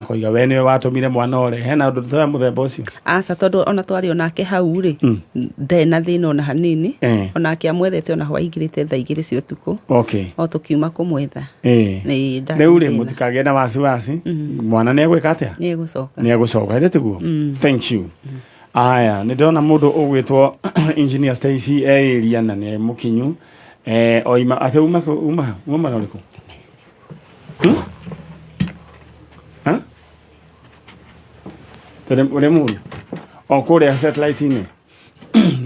Koiga we nĩwe watũmire mwana ore hena ũndũ ta mũthemba ũcio. Aca, tondũ ona twarĩ onake hau rĩ, ndarĩ na thĩna ona hanini. Onake amwethete ona hwaingĩrĩte thaa 2 cia ũtukũ. O tũkiuma kũmwetha. Ĩĩ, ndarĩ Rĩu rĩ thĩna. Mũtikagĩe na wasiwasi, mwana nĩ egwĩka atĩa? Nĩ egũcoka. Nĩ egũcoka, ĩthĩ tiguo? Thank you. Aya, nĩ ndĩrona mũndũ ũgwĩtwo Engineer Stacy e area na nĩ mũkinyu, oima atĩ uma uma uma mwena ũrĩkũ? Hmm? Ha? Tene ũrĩ mũru o kũrĩa satellite-inĩ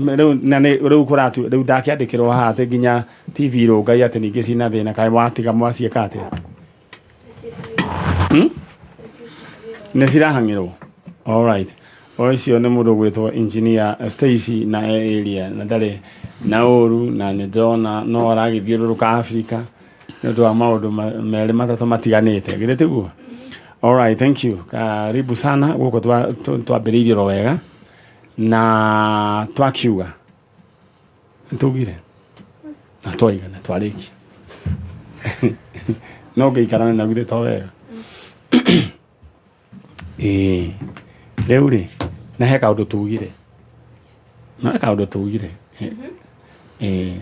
rĩu na nĩ rĩu kũratu rĩu ndakĩandĩkĩrwo haha atĩ nginya TV rũngai atĩ ningĩ cina thĩna, kaĩ watiga mwaciĩka atĩa? Hmm? Nĩ cirahang'ĩrwo. Alright, ũcio nĩ mũndũ gwĩtwo Engineer Stacy na e area na ndarĩ na ũru na nĩ ndĩrona no aragĩthiũrũrũka Africa nĩ ũndũ wa maũndũ merĩ matatũ matiganĩte, githĩ tiguo? Alright, thank you, karibu sana gũkũ. Twambĩrĩirie oro wega na twakiuga nĩtugire na twaiga na twarĩkia no ngĩikarane na githĩ to wega? Ĩĩ, rĩu rĩ, na he kaũndũ tugire, na he kaũndũ tugire, ĩĩ,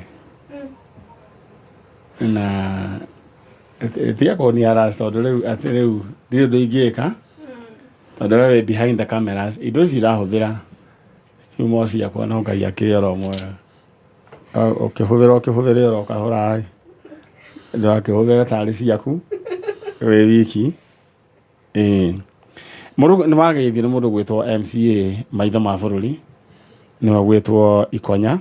na tiga kũniara tondũ rĩu atĩ rĩu ndirĩ ũndũ ingĩka tondũ we wĩ behind the cameras, indo ici irahũthĩra ciuma o ciakwa, no Ngai akĩrĩ oro mwega. Ũkĩhũthĩra ũkĩhũthĩra oro kahora ĩ, ndũgakĩhũthĩre tarĩ ciaku wĩ wiki. Ĩĩ, mũndũ nĩ wageithio nĩ mũndũ gwĩtwo MCA maitho ma bũrũri, nĩwe gwĩtwo Ikonya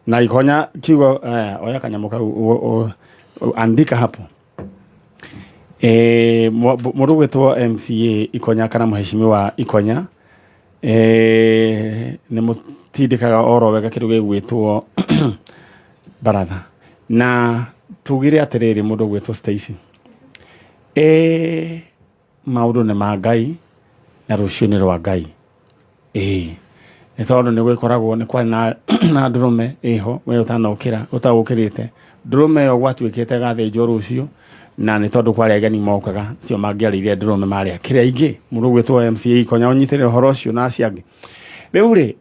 na Ikonya kiugo. Oya kanyamũ kau, andika hapo. Mũndũ gwĩtwo MCA Ikonya kana Mheshimiwa Ikonya nĩ mũtindĩkaga oro wega kĩndũ gĩgwĩtwo baratha, na tugire atĩrĩrĩ, mũndũ gwĩtwo Stacy, maũndũ nĩ ma Ngai na rũciũ nĩ rwa Ngai. Ĩĩ, nĩ tondũ nĩ gwĩkoragwo nĩ kwarĩ na ndũrũme ĩho we ũtanokĩra ũtagũkĩrĩte, ndũrũme ĩyo gwatuĩkĩte ĩgathĩnjwo rũciũ, na nĩ tondũ kwarĩ ageni mokaga acio mangĩarĩire ndũrũme marĩ akĩrĩ aingĩ. Mũndũ ũgwĩtwo MCA Ikonya ũnyitĩrĩre ũhoro ũcio na acio angĩ. Rĩu rĩ,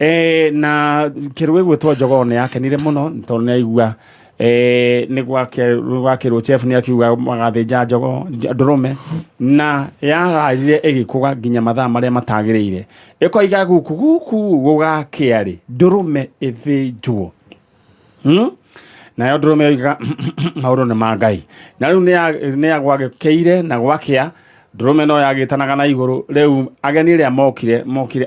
na kĩndũ gĩgwĩtwo njogoo nĩ yakenire mũno nĩ tondũ nĩ aigua nĩ gwakĩrwo chef nĩ akiuga magathĩnja njogoo ndũrũme, na yararire ĩgĩkũga nginya mathaa marĩa matagĩrĩire, ĩkoiga guku guku gũgakĩa rĩ ndũrũme ĩthĩnjwo. Nayo ndũrũme yoigaga maũndũ nĩ ma Ngai, na rĩu nĩ ya gwagĩkĩire na gwakĩa ndũrũme no yagĩtanaga na igũrũ. Rĩu ageni arĩa mokire mokire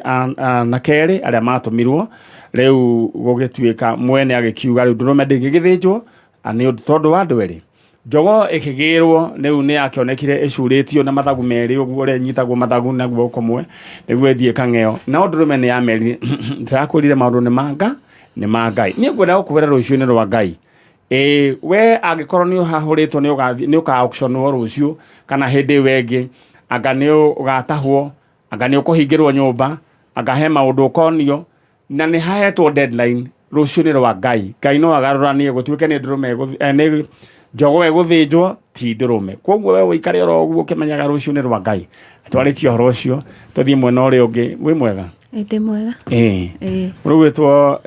na kerĩ arĩa matũmirwo, rĩu gũgĩtuĩka mwene agĩkiuga rĩu ndũrũme ndĩngĩgĩthĩnjwo nĩ ũndũ tondũ wa andũ erĩ. Njogoo ĩkĩgĩrwo, rĩu nĩ yakĩonekire ĩcurĩtio na mathagu merĩ ũguo, ũrĩa ĩnyitagwo mathagu na guoko kũmwe nĩguo ĩthiĩ kang'eo, no ndũrũme nĩ yamerire, "Ndĩrakwĩrire maũndũ nĩ manga nĩ ma Ngai." Niĩ ngwenda gũkwĩra rũciũ nĩ rwa Ngai. Ĩĩ, we angĩkorwo nĩ ũhahũrĩtwo nĩ ũgathiĩ nĩ ũka auctionwo rũciũ kana hĩndĩ ĩyo ĩngĩ, anga nĩ ũgatahwo, anga nĩ ũkũhingĩrwo nyũmba, anga he maũndũ ũkonio na nĩ hahetwo deadline, rũciũ nĩ rwa Ngai. Ngai no agarũranie gũtuĩke nĩ ndũrũme nĩ njogoo ĩgũthĩnjwo ti ndũrũme. Koguo we ũikare oro ũguo ũkĩmenyaga rũciũ nĩ rwa Ngai. Twarĩkia ũhoro ũcio tũthiĩ mwena ũrĩa ũngĩ. Wĩ mwega? Ndĩ mwega. Ĩĩ. Ĩĩ. Mũndũ ũgwĩtwo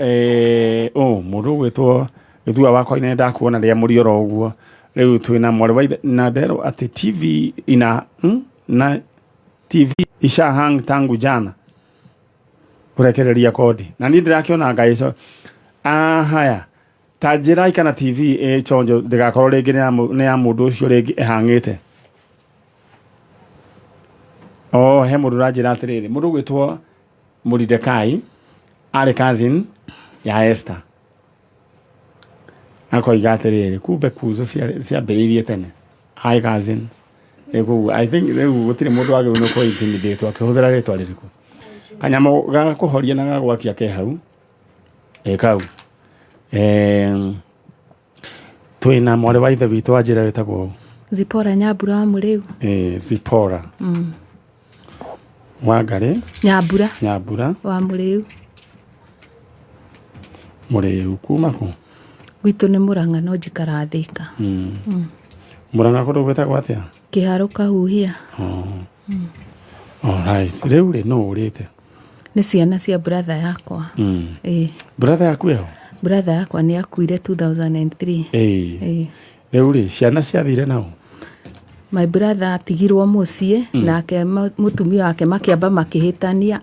ũ mũndũ ũgwĩtwo Gĩthua wakwa nĩ ndakuona rĩa mũri oro ũguo. Rĩu twĩna mwarĩ wa ithe na nderwo atĩ TV ina na TV isha hang tangu jana kũrekereria kodi, na niĩ ndĩrakĩona Ngai ico ahaya ta njĩra kana TV ĩ chonjo ndĩgakorwo rĩngĩ nĩ ya mũndũ ũcio rĩngĩ ĩhang'ĩte. Oh, he mũndũ ũranjĩra atĩrĩrĩ, mũndũ ũgwĩtwo Moridekai arĩ cousin ya Esther, akoiga atĩrĩrĩ, kumbe kuzo ciambĩrĩirie tene. Hi cousin. Koguo I think rĩu gũtirĩ mũndũ wagĩrĩirwo nĩ kũ intimidate akĩhũthĩra rĩtwa rĩrĩkũ. Kanyamũ ga kũhoria na ga gwakia ke hau, ĩ kau. Twĩna mwarĩ wa ithe witũ wanjĩra wĩtagwo? Zipora Nyambura wa Mũrĩu. Zipora Wangarĩ Nyambura. Nyambura. Wa Mũrĩu. Mũrĩu kuma kũ? Gwitũ nĩ Mũrang'a no njikaraga Thĩka. Mũrang'a kũndũ gwĩtagwo atĩa? Kĩharũ Kahuhia. Oh. Alright. Rĩu rĩ nũ ũrĩte? Nĩ ciana cia brother yakwa. Ĩĩ. Brother yaku ĩho? Brother yakwa nĩ akuire 2003. Ĩĩ. Ĩĩ. Rĩu rĩ ciana ciathire nao? My brother atigirwo mũciĩ nake mũtumia wake makĩamba makĩhĩtania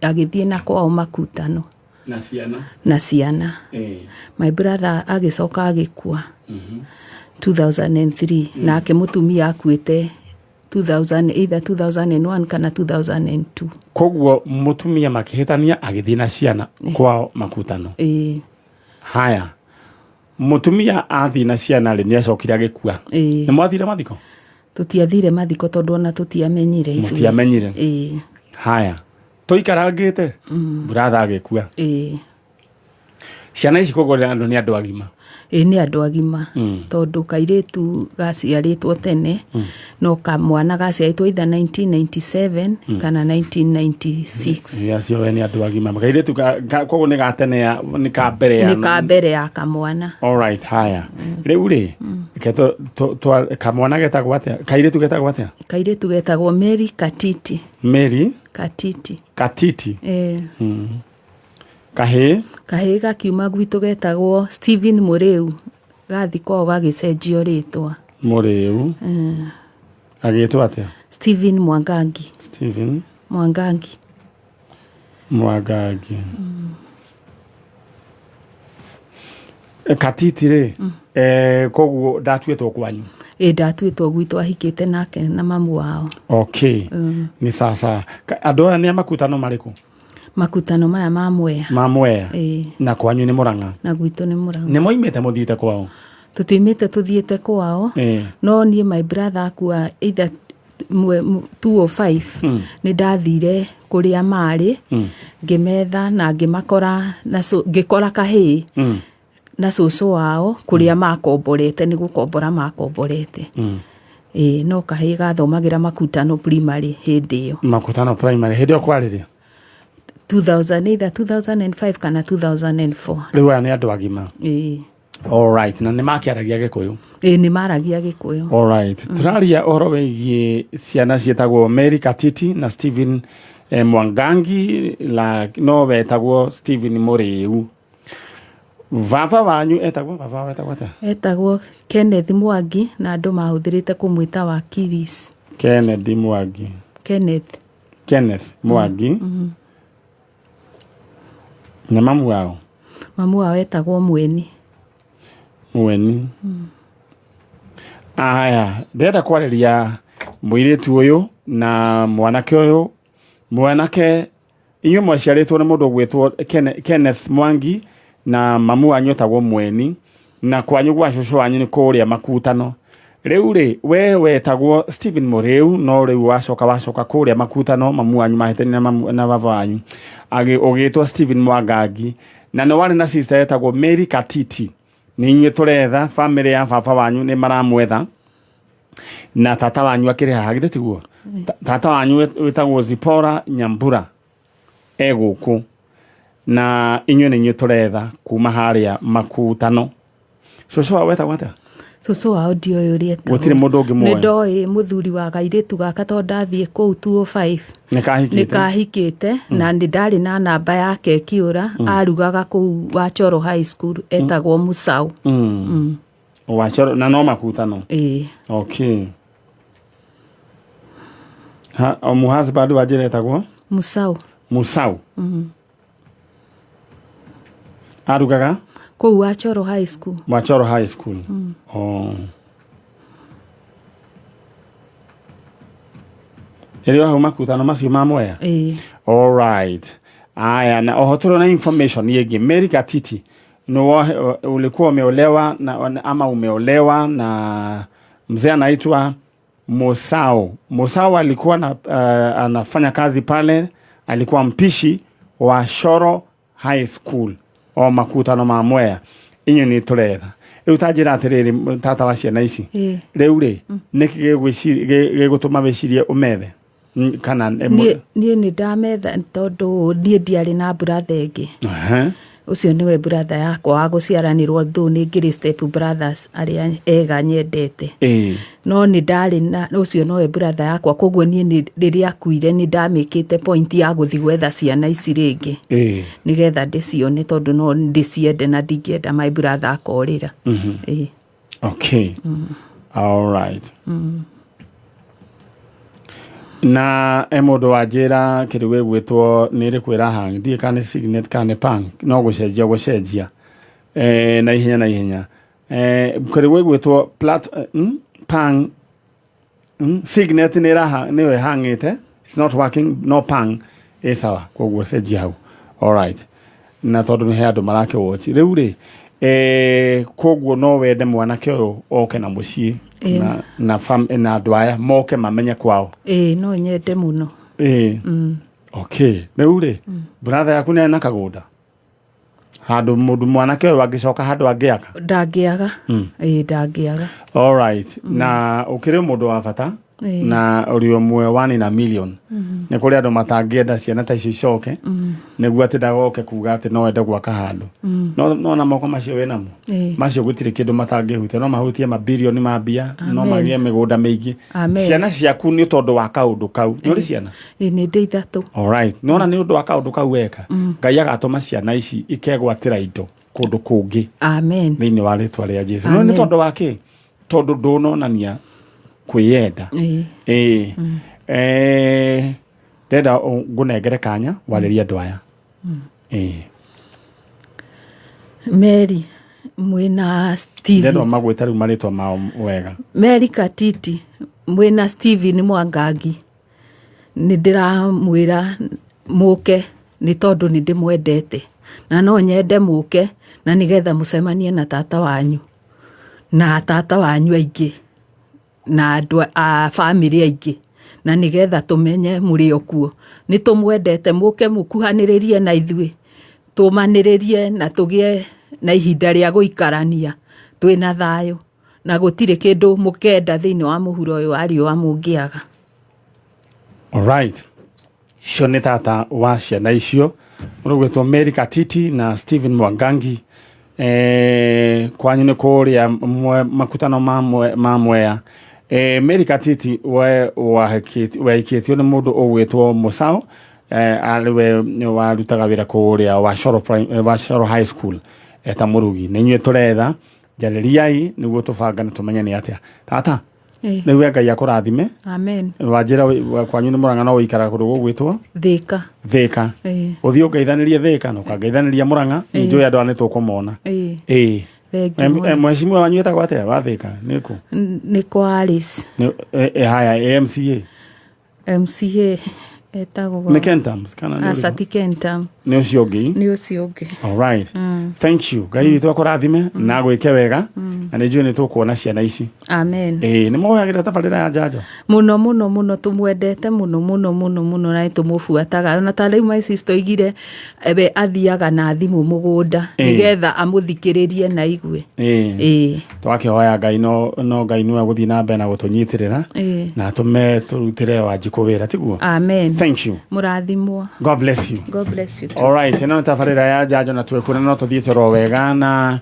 agĩthiĩ na kwao makutano. Na ciana? Na ciana. Ĩĩ. My brother agĩcoka agĩkua 2003 nake mũtumia akuĩte 2000, either 2001 kana 2002. Koguo mũtumia makĩhĩtania agĩthiĩ na ciana kwao makutano. Ĩĩ. Haya. Mũtumia athiĩ na ciana rĩ nĩ acokire agĩkua. Ĩĩ. Nĩ mwathire mathiko? Tũtiathire mathiko tondũ ona tũtiamenyire ithuĩ. Mũtiamenyire. Ĩĩ. Haya. Tũikarangĩte brother agĩkua. Ĩĩ. Ciana ici koguo andũ nĩ andũ agima. Ĩĩ nĩ andũ agima. Tondũ kairĩtu gaciarĩtwo tene no kamwana gaciarĩtwo either 1997 kana 1996. Ĩĩ, acio we nĩ andũ agima. Kairĩtu koguo nĩ ga tene ya, nĩ ka mbere ya. Nĩ ka mbere ya kamwana. Alright, haya. Rĩu rĩ, reke kamwana getagwo atĩa? Kairĩtu getagwo atĩa? Kairĩtu getagwo Mary Katiti. Mary Katiti. Katiti. Ĩĩ. Kahĩĩ? Kahĩĩ gakiuma gwitũ getagwo Stephen Mũrĩu. Gathi kwao gagĩcenjio rĩtwa. Mũrĩu. Agĩtwo atĩa? Stephen Mwangangi. Stephen Mwangangi. Mwangangi. Katiti rĩ, koguo ndatuĩtwo kwanyu? Ĩĩ ndatuĩtwo gwitũ, ahikĩte nake na mamu wao. Okay. Nĩ sawa. Andũ aya nĩ a makutano marĩkũ? Makutano maya ma Mwea. Ma Mwea. Ĩĩ. Na kwanyu nĩ Mũrang'a? Na gwitũ nĩ Mũrang'a. Nĩ moimĩte mũthiĩte kwao? Tũtiumĩte tũthiĩte kwao. No niĩ my brother akua either 205 nĩ ndathire kũrĩa marĩ, ngĩmetha na ngĩmakora na ngĩkora kahĩĩ na cũcũ wao kũrĩa makomborete, nĩ gũkombora makomborete. Ĩĩ no kahĩĩ gathomagĩra Makutano Primary hĩndĩ ĩyo. Makutano Primary hĩndĩ ĩyo kwarĩ rĩ? 2000, either 2005 kana 2004. Rĩu aya nĩ andũ agima. Ĩĩ. Alright, na nĩ makĩaragia Gĩkũyũ? Ĩĩ nĩ maragia Gĩkũyũ. Alright. Tũraria ũhoro wĩgiĩ ciana ciĩtagwo Mary Katiti na Stephen Mwangangi, la no wetagwo Stephen Mũrĩu. Baba wanyu etagwo, baba wao etagwo atĩa? Etagwo Kenneth Mwangi na andũ mahũthĩrĩte kũmwĩta Wakiris. Kenneth Mwangi. Kenneth. Kenneth Mwangi. Na mamu wao? Mamu wao etagwo Mweni. Mweni. Aya, ndĩrenda kwarĩria mũirĩtu ũyũ na mwanake ũyũ. Mwanake, inyuĩ mwaciarĩtwo nĩ mũndũ ũgwĩtwo Kenneth Mwangi na mamu wanyu etagwo Mweni, na kwanyu gwa cũcũ wanyu nĩ kũrĩa Makutano. Rĩu rĩ, we wetagwo Stephen Mũrĩu, no rĩu wacoka kũrĩa Makutano, mamu wanyu mahĩtania na mamu, na baba wanyu. Ũgĩtwo Stephen Mwangangi, na nĩ warĩ na sister etagwo Mary Katiti. Nĩ inyuĩ tũretha, family ya baba wanyu nĩ maramwetha. Na tata wanyu akĩrĩ haha, githĩ tiguo? Tata wanyu wĩtagwo Zipporah Nyambura e gũkũ, na inyuĩ nĩ inyuĩ tũretha kuma harĩa Makutano. Cũcũ wao wetagwo atĩa? Cũcũ wao ndiũĩ ũrĩa etagwo. Gũtirĩ mũndũ ũngĩ muoĩ? Nĩ ndoĩ mũthuri wa kairĩtu gaka tondũ ndathiĩ kũu 205. Nĩ kahikĩte? Nĩ kahikĩte, na nĩ ndarĩ na namba yake ĩkĩũra, arugaga kũu Wachoro High School, etagwo Musau. Wachoro, na no Makutano? Ĩĩ. Okay. Ha, o mu husband wa njĩra etagwo? Musau. Musau. Arugaga? Kũu Wachoro High School. Wachoro High School. Oh. Ĩrĩ o hau Makutano macio ma Mwea? Ĩĩ. All right. Aya, na oho tũrĩ na information ĩngĩ. Mary Katiti, ulikuwa umeolewa na, ama umeolewa na mzee anaitwa Musau. Musau alikuwa anafanya kazi pale, alikuwa mpishi wa Shoro High School o Makutano ma Mwea. Inyuĩ nĩ tũretha. Rĩu ta njĩra atĩrĩrĩ, tata wa ciana ici. Rĩu rĩ, nĩkĩ gĩgũtũma wĩcirie ũmethe? Kana Niĩ nĩ ndametha tondũ niĩ ndiarĩ na brother ĩngĩ. Ũcio nĩwe brother yakwa wa gũciaranĩrwo though nĩ ngĩrĩ step brothers arĩa ega nyendete. No nĩ ndarĩ na ũcio nowe brother yakwa koguo niĩ nĩ rĩrĩa akuire nĩ ndamĩkĩte point ya gũthiĩ gwetha ciana ici rĩngĩ. Nĩgetha ndĩcione tondũ no ndĩciende na ndingĩenda my brother akorĩra. Ĩĩ. Okay. All right. Na e mũndũ wanjĩra kĩndũ gĩgwĩtwo nĩ ĩrĩkũ ĩrahang ndiĩ kana nĩ signet kana nĩ pang no gũcenjia gũcenjia eh, na ihenya na ihenya eh, kĩndũ gĩgwĩtwo plat, eh, pang Signet nĩ ĩraha nĩyo ĩhang'ĩte it's not working no pang ĩ sawa koguo cenjia hau alright na tondũ nĩ he andũ marakĩ watch rĩu rĩ eh, koguo no wende mwanake ũyũ oke na mũciĩ na, na, fam, na andũ aya moke mamenye kwao Ĩĩ no nyende mũno. ĩĩ okay rĩu rĩ brother yaku nĩ arĩ na kagũnda handũ mũndũ mwanake ũyũ angĩcoka handũ angĩaka Ndangĩaga. Ĩĩ ndangĩaga. Alright. Na ũkĩrĩ mũndũ wa bata Ĩĩ. na ũrĩ ũmwe one in a million nĩ kũrĩ andũ matangĩenda ciana ta icio icoke nĩguo atĩ ndagoke kuga atĩ no ende gwaka handũ no no na moko macio wĩ namo Ĩĩ. macio gũtirĩ kĩndũ matangĩhutia no mahutie mabirioni ma mbia no Amen. magĩe mĩgũnda mĩingĩ Amen. ciana ciaku nĩ tondũ wa kaũndũ kau nĩ ũrĩ ciana Ĩĩ nĩ ndĩ ithatũ. Alright. Nona nĩ ũndũ wa kaũndũ kau weka Ngai agatũma ciana ici ikegwatĩra indo kũndũ kũngĩ Amen. thĩinĩ wa rĩtwa rĩa Jesu. No nĩ Amen. tondũ wa kĩ? Tondũ ndũnonania kwĩyenda. Ĩĩ. Ĩĩ. Eh, ndenda ngũnengere kanya warĩrie andũ aya. Ĩĩ. Mary mwĩna Steve. Ndenda magwĩta rĩu marĩtwa mao wega. Mary Katiti mwĩna Steven Mwangangi. Nĩ ndĩramwĩra mũke nĩ tondũ nĩ ndĩmwendete na no nyende mũke na nĩgetha mũcemanie na tata wanyu na tata wanyu aingĩ na andũ a bamĩrĩ aingĩ na nĩgetha tũmenye mũrĩ o kuo. Nĩ tũmwendete mũke mũkuhanĩrĩrie na ithuĩ, tũmanĩrĩrie na tũgĩe na ihinda rĩa gũikarania twĩna thayũ. Na gũtirĩ kĩndũ mũkenda thĩinĩ wa mũhuro ũyũ wa riũa mũngĩaga. Alright. Cio nĩ tata wa ciana icio ũrũgwĩtwo Mary Katiti na Stephen Mwangangi eh, kwanyu nĩ kũrĩa mwe, makutano ma, mwe, ma Mwea eh, Mary Katiti we wahikĩtio nĩ mũndũ ũgwĩtwo Mũcao eh, arĩ we warutaga wĩra kũrĩa Wacoro High School eta mũrugi nĩ inyuĩ tũretha njarĩriai nĩguo tũbangane tũmenye nĩ atĩa tata Ĩĩ. nĩguo ngai akũrathime Amen. wanjĩra kwanyu nĩ mũrang'a no ũikaraga kũndũ gũgwĩtwo Thĩka. thĩka Ĩĩ. ũthiĩ ũngeithanĩrie thĩka na ũkangeithanĩria mũrang'a nĩ njũĩ andũ aya nĩ tũkũmona Ĩĩ. ĩĩ Thengiũ Em- mũno. em, mheshimiwa wanyu etagwo atĩa wa thĩka nĩ kũ Nĩ kwa Alice. Nĩ- e- e, haya mca MCA etagwo nĩ Kentams kana nĩ Aca ũrĩkũ? ti Kentam. nĩ ũcio ũngĩ Nĩ ũcio ũngĩ. Alright. Thank you. Ngai witũ akũrathime na agwĩke wega na nĩ njũĩ nĩ tũkuona ciana ici. Amen. Ĩĩ nĩ moyagĩra tabarĩra ya njanjo. Mũno mũno mũno tũmwendete mũno mũno mũno mũno na nĩ tũmũbuataga. Ona ta rĩu my sister oigire we athiaga na thimũ mũgũnda nĩgetha amũthikĩrĩrie na aigue. Ĩĩ. Ĩĩ. Twakĩhoya Ngai no no Ngai nĩwe gũthiĩ na mbere na gũtũnyitĩrĩra Ĩĩ. na atũme tũrutĩre Wanjikũ wĩra tiguo. Amen. Thank you. Mũrathimwo. God bless you. God bless you. Alright, ĩno nĩ tabarĩra ya njanjo na twĩkuona no tũthiĩte oro wega na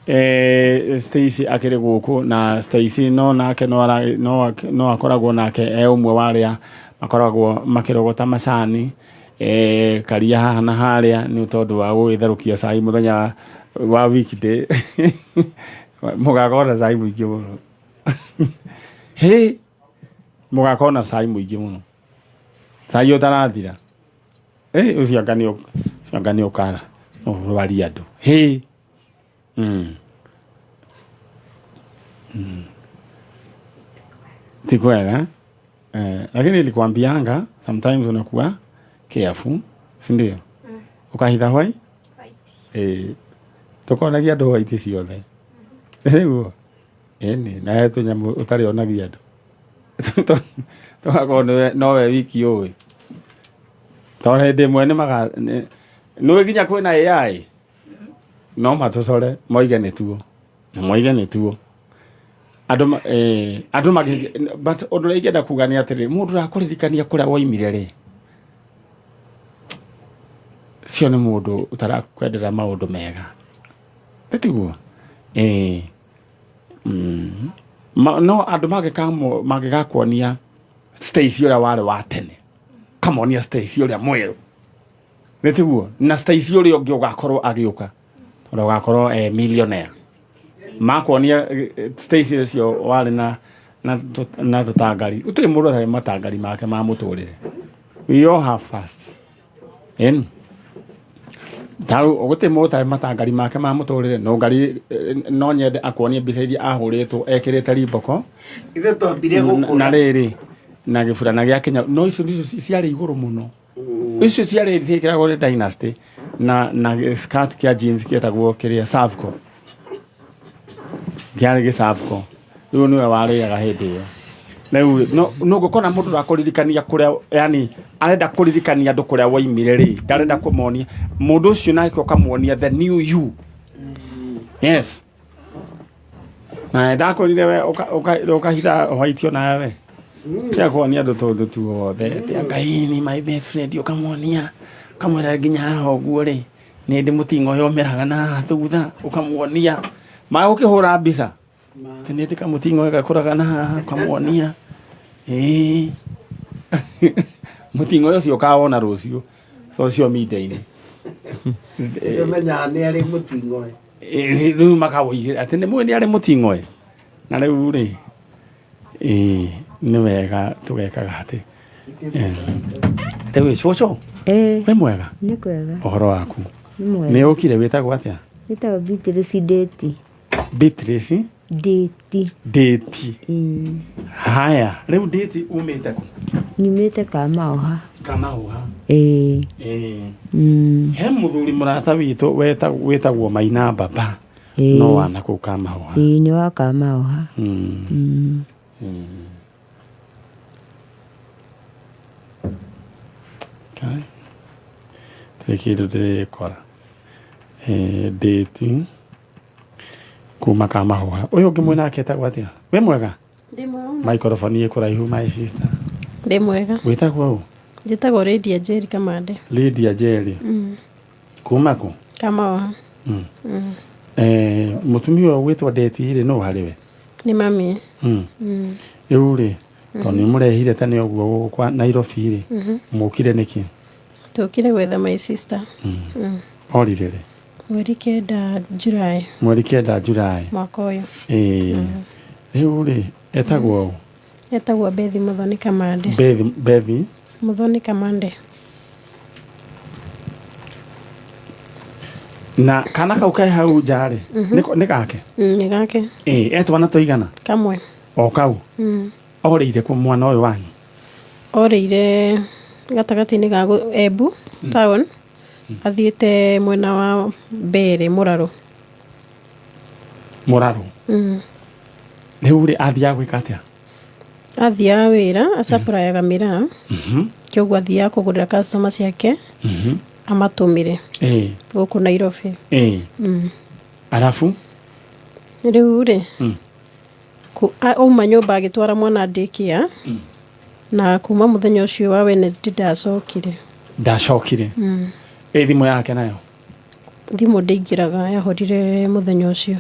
eh, Stacy akĩrĩ gũkũ na Stacy no nake no, ara, no, no akoragwo nake e ũmwe wa arĩa makoragwo makĩrogota macani eh, karia haha na harĩa nĩ tondũ wa gũgĩtherũkia cai mũthenya wa weekday mũgakorwo na cai mũingĩ mũno hĩ mũgakorwo na cai mũingĩ mũno cai ũtarathira ĩ ũcio anga nĩ ũcio anga nĩ ũkara ũrwarie andũ hĩ Ti kwega eh, lakini nilikwambianga sometimes unakuwa careful si ndio ukahitha hwai eh tukonagia andũ hwaiti ciothe nĩguo ĩni na he tũnyamũ ũtarĩ onagia andũ tũgakorwo nĩwe nowe wiki ũĩ tondũ hĩndĩ ĩmwe nĩ maga nĩũĩ nginya kwĩna AI no matũcore moige nĩ tuo na moige nĩ tuo andũ ma- eh, andũ magĩ but ũndũ ũrĩa ingĩenda kuga nĩ atĩrĩrĩ mũndũ ũrakũririkania kũrĩa woimire rĩ Cio nĩ mũndũ ũtarakwendera maũndũ mega. Nĩ tiguo? Ĩĩ. No andũ mangĩgakuonia Stacy ũrĩa warĩ wa tene, kamonia Stacy ũrĩa mwerũ. Nĩ tiguo? Na Stacy ũrĩa ũngĩ ũgakorwo agĩũka, ũrĩa ũgakorwo e millionaire. Makuonia Stacy ũcio warĩ na tũtangari. Gũtirĩ mũndũ ũtarĩ matangari make ma mũtũrĩre. We all have past. Ĩni. Tau gũtirĩ mũndũ ũtarĩ matangari make ma mũtũrĩre. No ngari no nyende akuonie mbica iria ahũrĩtwo ekĩrĩte riboko. Ithuĩ twambire gũkũra. Na rĩrĩ, na gĩburana gĩa Kenya. No icio nicio ciarĩ igũrũ mũno. Icio ciarĩ ciĩkĩragwo nĩ dynasty na skirt kĩa jeans kĩetagwo kĩrĩa Savco. Kĩarĩ gĩcavco. Rĩu nĩwe warĩaga hĩndĩ ĩyo. Rĩu no ngũkona mũndũ ũrakũririkania kũrĩa, yani arenda kũririkania andũ kũrĩa waimire rĩ, ndarenda kũmonia. Mũndũ ũcio nake ũkamuonia the new you. Yes. Na ndakorire we ũkahitha white ona we. Tia kuonia andũ tũndũ tuothe. Tia Ngai ni my best friend ũkamuonia. Ũkamwĩra nginya haha ũguo rĩ, nĩ ndĩ mũting'o ũyũ ũmeraga na thutha, ũkamuonia. Magũkĩhũra mbica. Atĩ nĩ ndĩ kamũting'o gakũraga na haha, ũkamuonia. Ĩĩ. Mũting'o ũcio ũkawona rũciũ social media-inĩ. Nĩmenyaga nĩ arĩ mũting'o. Rĩu makawũigĩra atĩ nĩ mũĩ nĩ arĩ mũting'o. Na rĩu rĩ, ĩĩ nĩ wega tũgekaga atĩ. Rĩu cũcũ, wĩ mwega? Nĩ kwega. Ũhoro waku? Nĩ ũkire wĩtagwo atĩa? Wĩtagwo Beatrice Ndĩti. Beatrice Ndĩti. Ndĩti. Haya, rĩu Ndĩti umĩte kũ? Nyumĩte Kamaũha. Kamaũha. Ĩĩ. He mũthuri mũrata witũ wĩtagwo Maina Baba. No wana kũu Kamaũha. Ĩĩ nĩ wa Kamaũha. Okay. Tirĩ kĩndũ ndĩrekora. Ndĩti kuma Kamaũha. Ũyũ ũngĩ mwĩnake etagwo atĩa? Wĩ mwega? Ndĩ mwega. Microphone ĩ kũraihu my sister. Ndĩ mwega. Wĩtagwo ũ? Njĩtagwo Lydia Njeri Kamande. Lydia Njeri. Kuma kũ? Kamaũha. Mũtumia ũyũ ũgwĩtwo Ndĩti rĩ, nũ harĩ we? Nĩ mami. Rĩu rĩ, tondũ nĩ mũrehire tene ũguo gũkũ kwa Nairobi rĩ, mũkire nĩkĩ? Tũkire gwetha my sister. Orire rĩ? Mweri 9 July. Mweri 9 July. Mwaka ũyũ. Ĩĩ. Rĩu rĩ, etagwo ũ? Etagwo Bethi Muthoni Kamande. Bethi? Muthoni Kamande. Na kana kau ke hau nja rĩ, nĩ gake? Nĩ gake. Ĩĩ, e twana tũigana? Kamwe. O kau? Orĩire kũ mwana ũyũ wanyu? Orĩire gatagatĩ-inĩ ga Embu town, athiĩte mwena wa Mbere Mũrarũ. Mũrarũ? Rĩu rĩ, athiaga gwĩka atĩa? Athiaga wĩra, acapurayaga mĩraa. Kĩoguo athiaga kũgũrĩra customer ciake, amatũmĩre gũkũ Nairobi. Arabu? Rĩu rĩ, auma nyũmba agĩtwara mwana daycare, na kuma mũthenya ũcio wa Wednesday ndacokire. Ndacokire? Ĩ thimũ yake nayo? Thimũ ndĩingĩraga, yahorire mũthenya ũcio.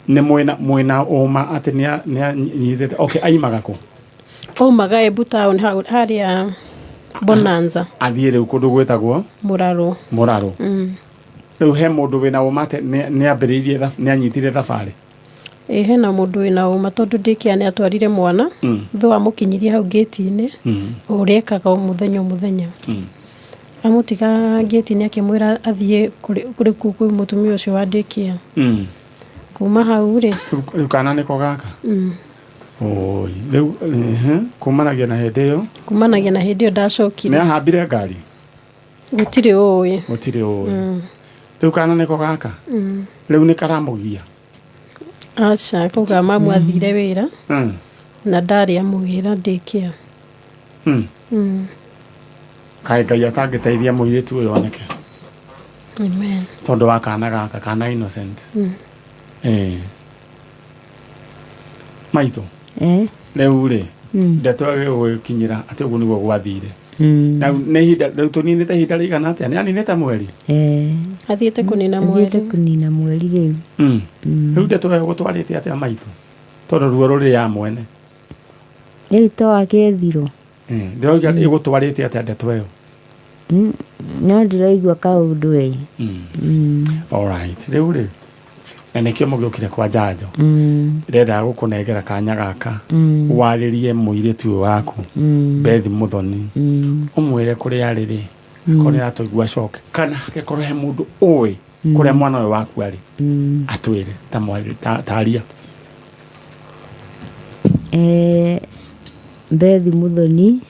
Nĩ mwĩna ũma atĩ nĩ anyitĩte? Okay, aimaga kũ? Aumaga Embu town harĩa Bonanza. Athiĩ rĩu kũndũ gwĩtagwo? Mũrarũ. Mũrarũ. Rĩu he mũndũ wĩna ũma atĩ nĩ ambĩrĩirie nĩ anyitire thabarĩ? Ĩĩ hena mũndũ wĩna ũma tondũ daycare nĩ atwarire mwana, though amũkinyirie hau gate-inĩ, o ũrĩa ekaga o mũthenya o mũthenya. Amũtiga gate-inĩ akĩmwĩra athiĩ kũrĩ kwĩ mũtumia ũcio wa daycare. Kuma hau rĩ. Rĩu kana nĩko gaka? Oi, rĩu, kumanagia na hĩndĩ ĩyo? Kumanagia na hĩndĩ ĩyo ndacokire. Nĩ ahambire ngari? Gũtirĩ ũĩ. Gũtirĩ ũĩ. Rĩu kana nĩko gaka? Rĩu nĩ karamũgia? Aca, kauga mamu athire wĩra na ndarĩ amũgĩra daycare. Kaĩ Ngai atangĩteithia mũirĩtu ũyũ oneke. Amen. Tondũ wa kana gaka, kana innocent. Maitũ. Rĩu rĩ, ndeto ĩgũgĩkinyĩra atĩ ũguo nĩguo gwathire. Na nĩ ihinda rĩu tũninĩte ihinda rĩigana atĩa? Nĩ aninĩte mweri? Eh. Athiĩte kũnina mweri. Athiĩte kũnina mweri rĩu. Rĩu ndeto ĩyo gũtwarĩte atĩa maitũ? Tondũ ruo rũrĩ ya mwene. Rĩu to akĩethirwo. Ndĩroiga ĩgũtwarĩte atĩa ndeto ĩyo? No ndĩraigua kaũndũ ĩ. Alright. Rĩu rĩ, na nĩkĩo mũgĩũkire kwa njanjo. Ndĩrendaga gũkũnengera kanya gaka warĩrie mũirĩtu ũyũ waku Beth Muthoni, ũmwĩre kũrĩa arĩ rĩ, akorwo nĩ aratũigua acoke, kana angĩkorwo he mũndũ ũĩ kũrĩa mwana ũyũ waku arĩ, atwĩre ta mwarĩ taria. Beth Muthoni,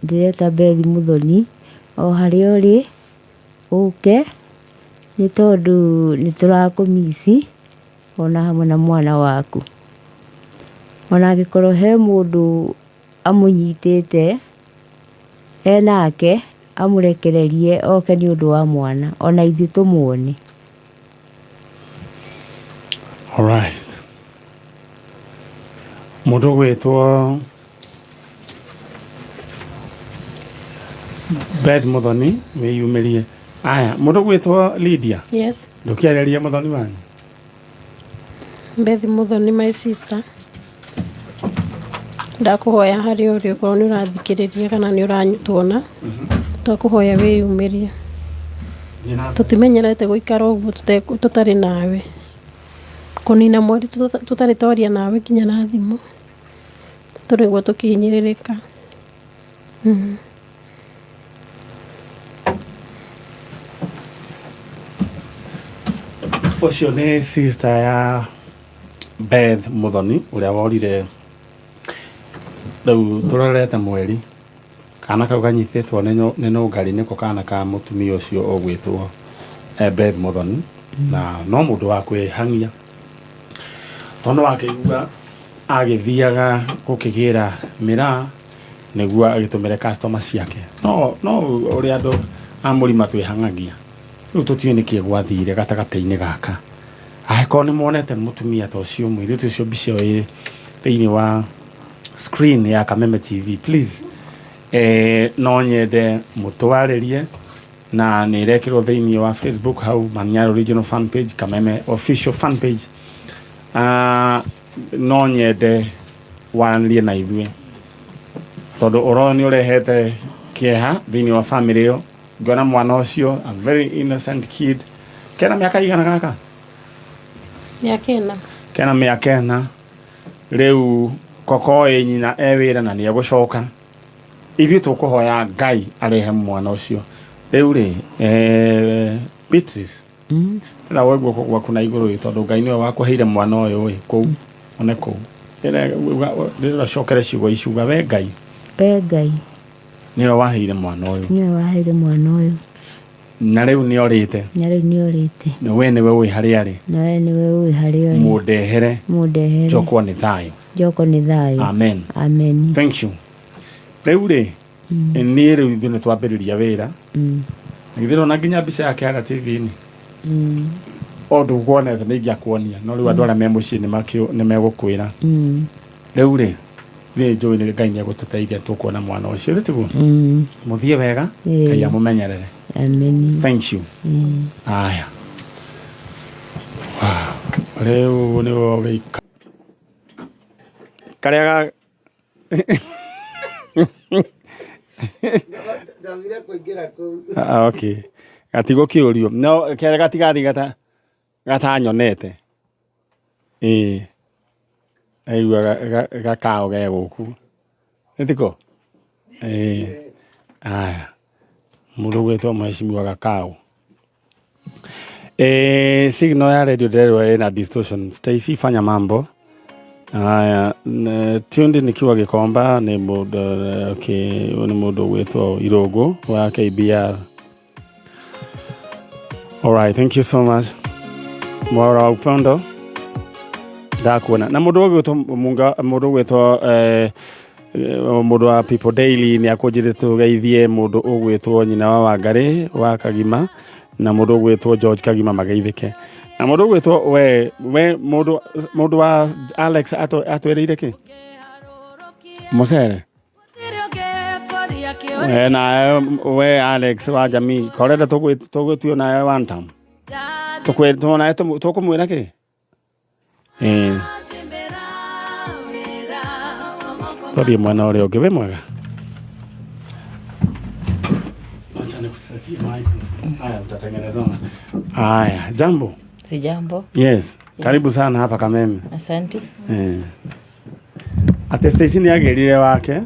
ndĩreta Beth Muthoni o harĩa ũrĩ ũke, nĩ tondũ nĩ tũrakũmici ona hamwe na mwana waku. Ona angĩkorwo he mũndũ amũnyitĩte enake, amũrekererie oke nĩ ũndũ wa mwana, ona ithuĩ tũmuone. Alright. Mũndũ ũgwĩtwo Beth Muthoni wĩyumĩrie. Aya, mũndũ ũgwĩtwo Lydia. Yes. Ndũkĩarĩria Muthoni wanyu. Beth Muthoni, my sister. Ndakũhoya harĩa ũrĩ okorwo nĩ ũrathikĩrĩria kana nĩ ũratuona, twakũhoya wĩyumĩrie. Tũtimenyerete gũikara ũguo tũtarĩ nawe. Kũnina mweri tũtarĩ twaria nawe nginya na thimũ. Tũraigua tũkĩhinyĩrĩrĩka. Ũcio nĩ sister ya Beth Muthoni ũrĩa worire rĩu tũrorete mweri. Kana kau kanyitĩtwo nĩ nũngari nĩko kana ka mũtumia ũcio ũgwĩtwo Beth Muthoni, na no mũndũ wa kwĩhang'ia tondũ wakĩigua agĩthiaga gũkĩgĩra mĩraa nĩguo agĩtũmĩre customer ciake. No ũrĩa andũ a mũrima twĩhang'agia rĩu tũtiũĩ nĩkĩ gwathire gatagatĩ-inĩ gaka. Angĩkorwo nĩ muonete mũtumia ta ũcio, mũirĩtu ũcio mbica ĩyo ĩ thĩinĩ wa screen ya Kameme TV, please no nyende mũtwarĩrie, na nĩ ĩrekĩrwo thĩinĩ wa Facebook hau Manyara Original fan page, Kameme official fan page. No nyende waranĩrie na ithuĩ tondũ ũrona nĩ ũrehete kĩeha thĩinĩ wa family ĩyo. Ngĩona mwana ũcio, a very innocent kid, kena mĩaka igana gaka? Mĩaka ĩna. Kena mĩaka ĩna. Rĩu koko ĩ nyina e wĩra na nĩ egũcoka. Ithuĩ tũkũhoya Ngai arehe mwana ũcio. Rĩu rĩ, Beatrice, na woe guoko gwaku na igũrũ ĩ, tondũ Ngai nĩwe wakũheire mwana ũyũ ĩ, kũu, one kũu. Rĩrĩa ũcokere ciugo ici, uga we Ngai. We Ngai. Nĩwe waheire mwana ũyũ. Nĩwe waheire mwana ũyũ. Na rĩu nĩ orĩte. Na rĩu nĩ orĩte. Na we nĩwe ũĩ harĩa arĩ. Na we nĩwe ũĩ harĩa arĩ. Mũndehere. Mũndehere. Njokwo nĩ thayũ. Njokwo nĩ thayũ. Amen. Amen. Thank you. Rĩu rĩ, niĩ rĩu ithuĩ nĩ twambĩrĩria wĩra. Na githĩ ndũrona nginya mbica yake harĩa TV-inĩ? O ndũkuonete nĩ ingĩakuonia, no rĩu andũ arĩa me mũciĩ nĩ megũkwĩra. Rĩu rĩ, niĩ njũĩ nĩ Ngai nĩ egũtũteithia tũkuona mwana ũcio, rĩ tiguo? Mũthiĩ wega, Ngai amũmenyerere. Amen. Thank you. Aya. Wow. Rĩu nĩ ũgĩika. Karĩa ga Ndagire kũingĩra kũu. Ah, okay. Gatigũkĩũrio. No kĩrĩa gatigathiĩ gata gatanyonete. Ĩĩ. Aigua gakao ge gũkũ. Nĩ tiko? Ĩĩ. Aya. Mũndũ ũgwĩtwo mheshimiwa Gakao. Signal ya radio ndĩrerwo ĩna distortion. Stacy fanya mambo. Aya, tuned nikiwa Gikomba nĩ mũndũ, okay, ũyũ nĩ mũndũ ũgwĩtwo Irũngũ wa KBR. All right, thank you so much. Mwara wa upendo ndakuona. Na mũndũ ũgwĩtwo Munga, mũndũ ũgwĩtwo mũndũ wa People Daily nĩ akũnjĩrĩte tũgeithie mũndũ ũgwĩtwo nyina wa Wangarĩ wa Kagima na mũndũ ũgwĩtwo George Kagima mageithĩke. Na mũndũ ũgwĩtwo we mũndũ wa Alex atwĩrĩire kĩ? Mũcere. We nawe we Alex wa jamii korenda tũgwĩtio nawe one time tũkwĩtwo nawe tũkũmwĩra kĩ. Tũthiĩ mwena ũrĩa ũngĩ. Wĩ mwega? Acha nikusaidie microphone. Haya, utatengenezana. Haya, jambo. Sijambo. Yes, karibu sana hapa Kameme. Asante. Ate Stacy nĩ agĩrire wake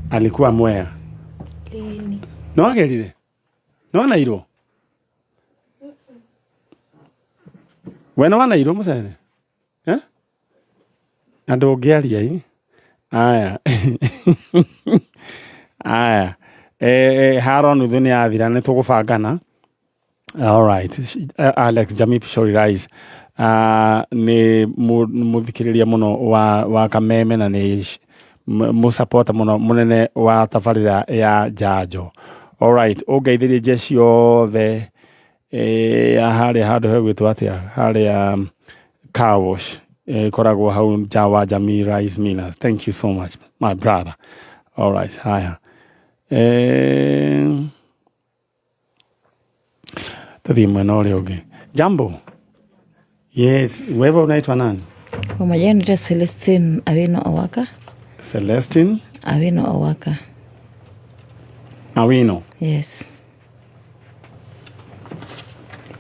alikuwa Mwea. Lini? No agĩrire? No wanairwo? We no wanairwo mũcere? Eh? Na ndũngĩaria ĩ? Aya. Aya. Haro nuthu nĩ yathira nĩ tũgũbangana. All right. Alex Jamii Pishori Rice nĩ mũthikĩrĩria mũno wa Kameme na nĩ mũsapota mũno mũnene wa tabarĩra ya njanjo. All right, ũngeithĩrie nje ciothe ya harĩa handũ hegwĩtwo atĩa harĩa car wash ĩkoragwo hau nja wa Jamii Rice Millers. Thank you so much my brother. All right, haya. Tuthiĩ mwena ũrĩa ũngĩ. Jambo. Yes, wewe unaitwa nani? Kwa majina naitwa Celestine Awino Owaka. Celestine Awino Owaka. Awino. Yes.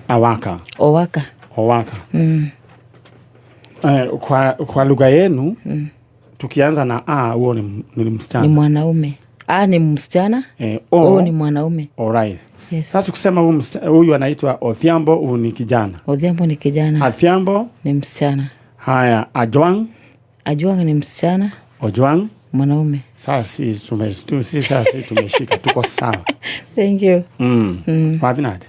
Awaka. Owaka. Owaka. Kwa lugha yenu tukianza na A huo ni msichana. Ni mwanaume. A ni msichana. O ni mwanaume. All right. Yes. Sasa tukisema huyu anaitwa Odhiambo, huyu ni kijana. Odhiambo ni kijana. Odhiambo ni msichana. Haya, Ajwang. Ajwang ni msichana. Ojwang mwanaume. Sasa sisi tumeshika tuko sawa. Thank you. Wapi nade?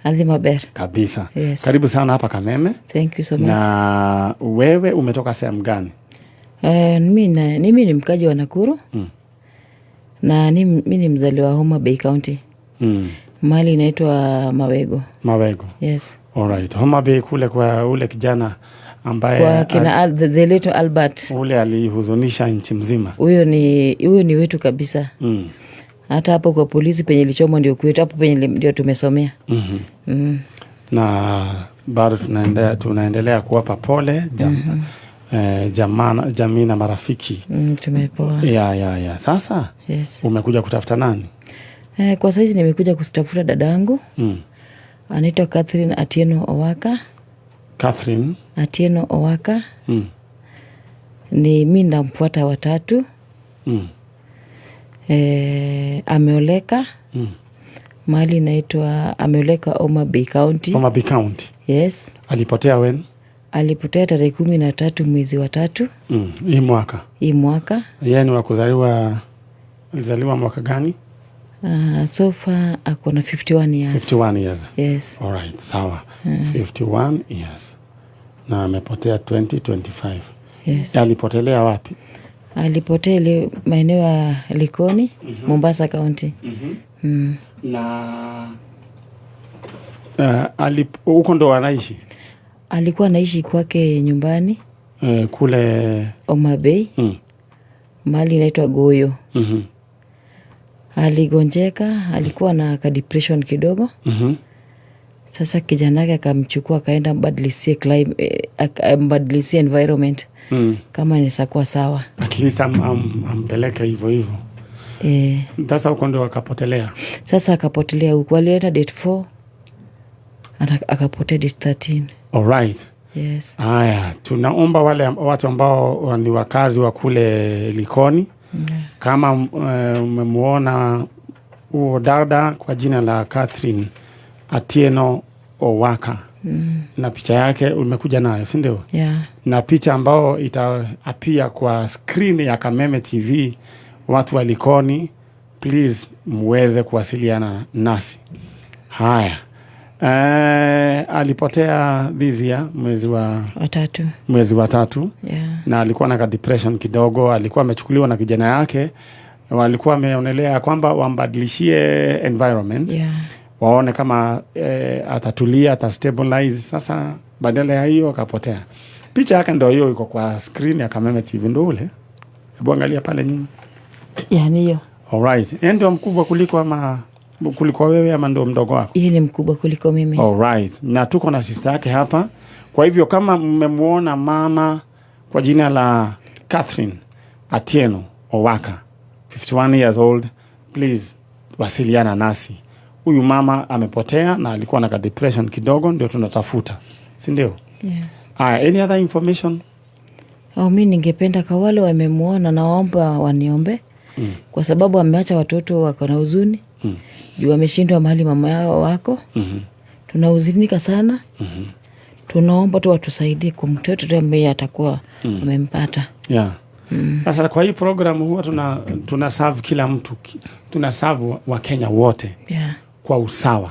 Adhi maber. Kabisa. Yes. Karibu sana hapa Kameme. Thank you so much. Na wewe umetoka sehemu gani? Mimi ni mkaji wa Nakuru. Na mimi ni mzaliwa wa Homa Bay County. Mali inaitwa Mawego. Mawego. Yes. All right. Homa Bay kule kwa ule kijana ambaye kwa kina the late Albert. Ule alihuzunisha nchi mzima. Huyo ni wetu kabisa. Hata hapo kwa polisi penye ilichomwa ndio kwetu, hapo penye ndio tumesomea. Na bado tunaendelea kuwapa pole jamii na marafiki. Tumepoa. Ya. Sasa yes. Umekuja kutafuta nani? Kwa saizi nimekuja kutafuta dadangu. Anaitwa Catherine Atieno Owaka. Catherine Atieno Owaka. Ni mimi ndamfuata watatu. Ameoleka. Mahali inaitwa ameoleka Homa Bay County. Homa Bay County. Yes. Alipotea when? Alipotea tarehe 13 mwezi wa 3. Hii mwaka. Hii mwaka. Yeye ni wa kuzaliwa, alizaliwa mwaka gani? So far ako na 51 years. 51 years. Yes. All right, sawa. 51 years. Na amepotea 2025. Yes. Alipotelea wapi? Alipotea ile maeneo ya Likoni, Mombasa County. Na huko ndo anaishi? Alikuwa anaishi kwake nyumbani. Kule Homa Bay. Mahali inaitwa Goyo. Aligonjeka, alikuwa na ka depression kidogo. Sasa kijana yake akamchukua akaenda ambadilisie climate, ambadilisie environment. Kama inaweza kuwa sawa. At least ampeleke hivyo hivyo. Sasa huko ndio akapotelea. Sasa akapotelea huko, alienda date 4 akapotea date 13. All right. Yes. Haya, tunaomba wale watu ambao ni wakazi wa kule Likoni. Kama umemuona huo dada kwa jina la Catherine Atieno Owaka. Na picha yake umekuja nayo, si ndio? Yeah. Na picha ambao itaapia kwa screen ya Kameme TV, watu wa Likoni, please muweze kuwasiliana nasi. Haya. Alipotea this year mwezi wa tatu. Yeah. Na alikuwa na depression kidogo, alikuwa amechukuliwa na kijana yake, walikuwa wameonelea kwamba wambadilishie environment. Yeah. Waone kama atatulia, atastabilize. Sasa badala ya hiyo akapotea. Picha yake ndio hiyo iko kwa screen ya Kameme TV, ndio ule. Hebu angalia pale nyuma. Yani hiyo. Alright. Yeye ndio mkubwa kuliko ama kuliko wewe ama ndio mdogo wako? Yeye ni mkubwa kuliko mimi. Alright. Na tuko na sister yake hapa. Kwa hivyo kama mmemuona mama kwa jina la Catherine Atieno Owaka, 51 years old, please wasiliana nasi. Huyu mama amepotea na alikuwa na ka depression kidogo, ndio tunatafuta, si ndio? Yes. Aya, any other information? Oh, mi ningependa kwa wale wamemuona nawaomba waniombe kwa sababu ameacha watoto wako na huzuni juu wameshindwa mahali mama yao wako. Tunahuzunika sana. Tunaomba tu watusaidie kwa mtoto tu ambaye atakuwa amempata. Yeah. Sasa kwa hii program huwa tuna serve kila mtu, tuna serve Wakenya wote kwa usawa.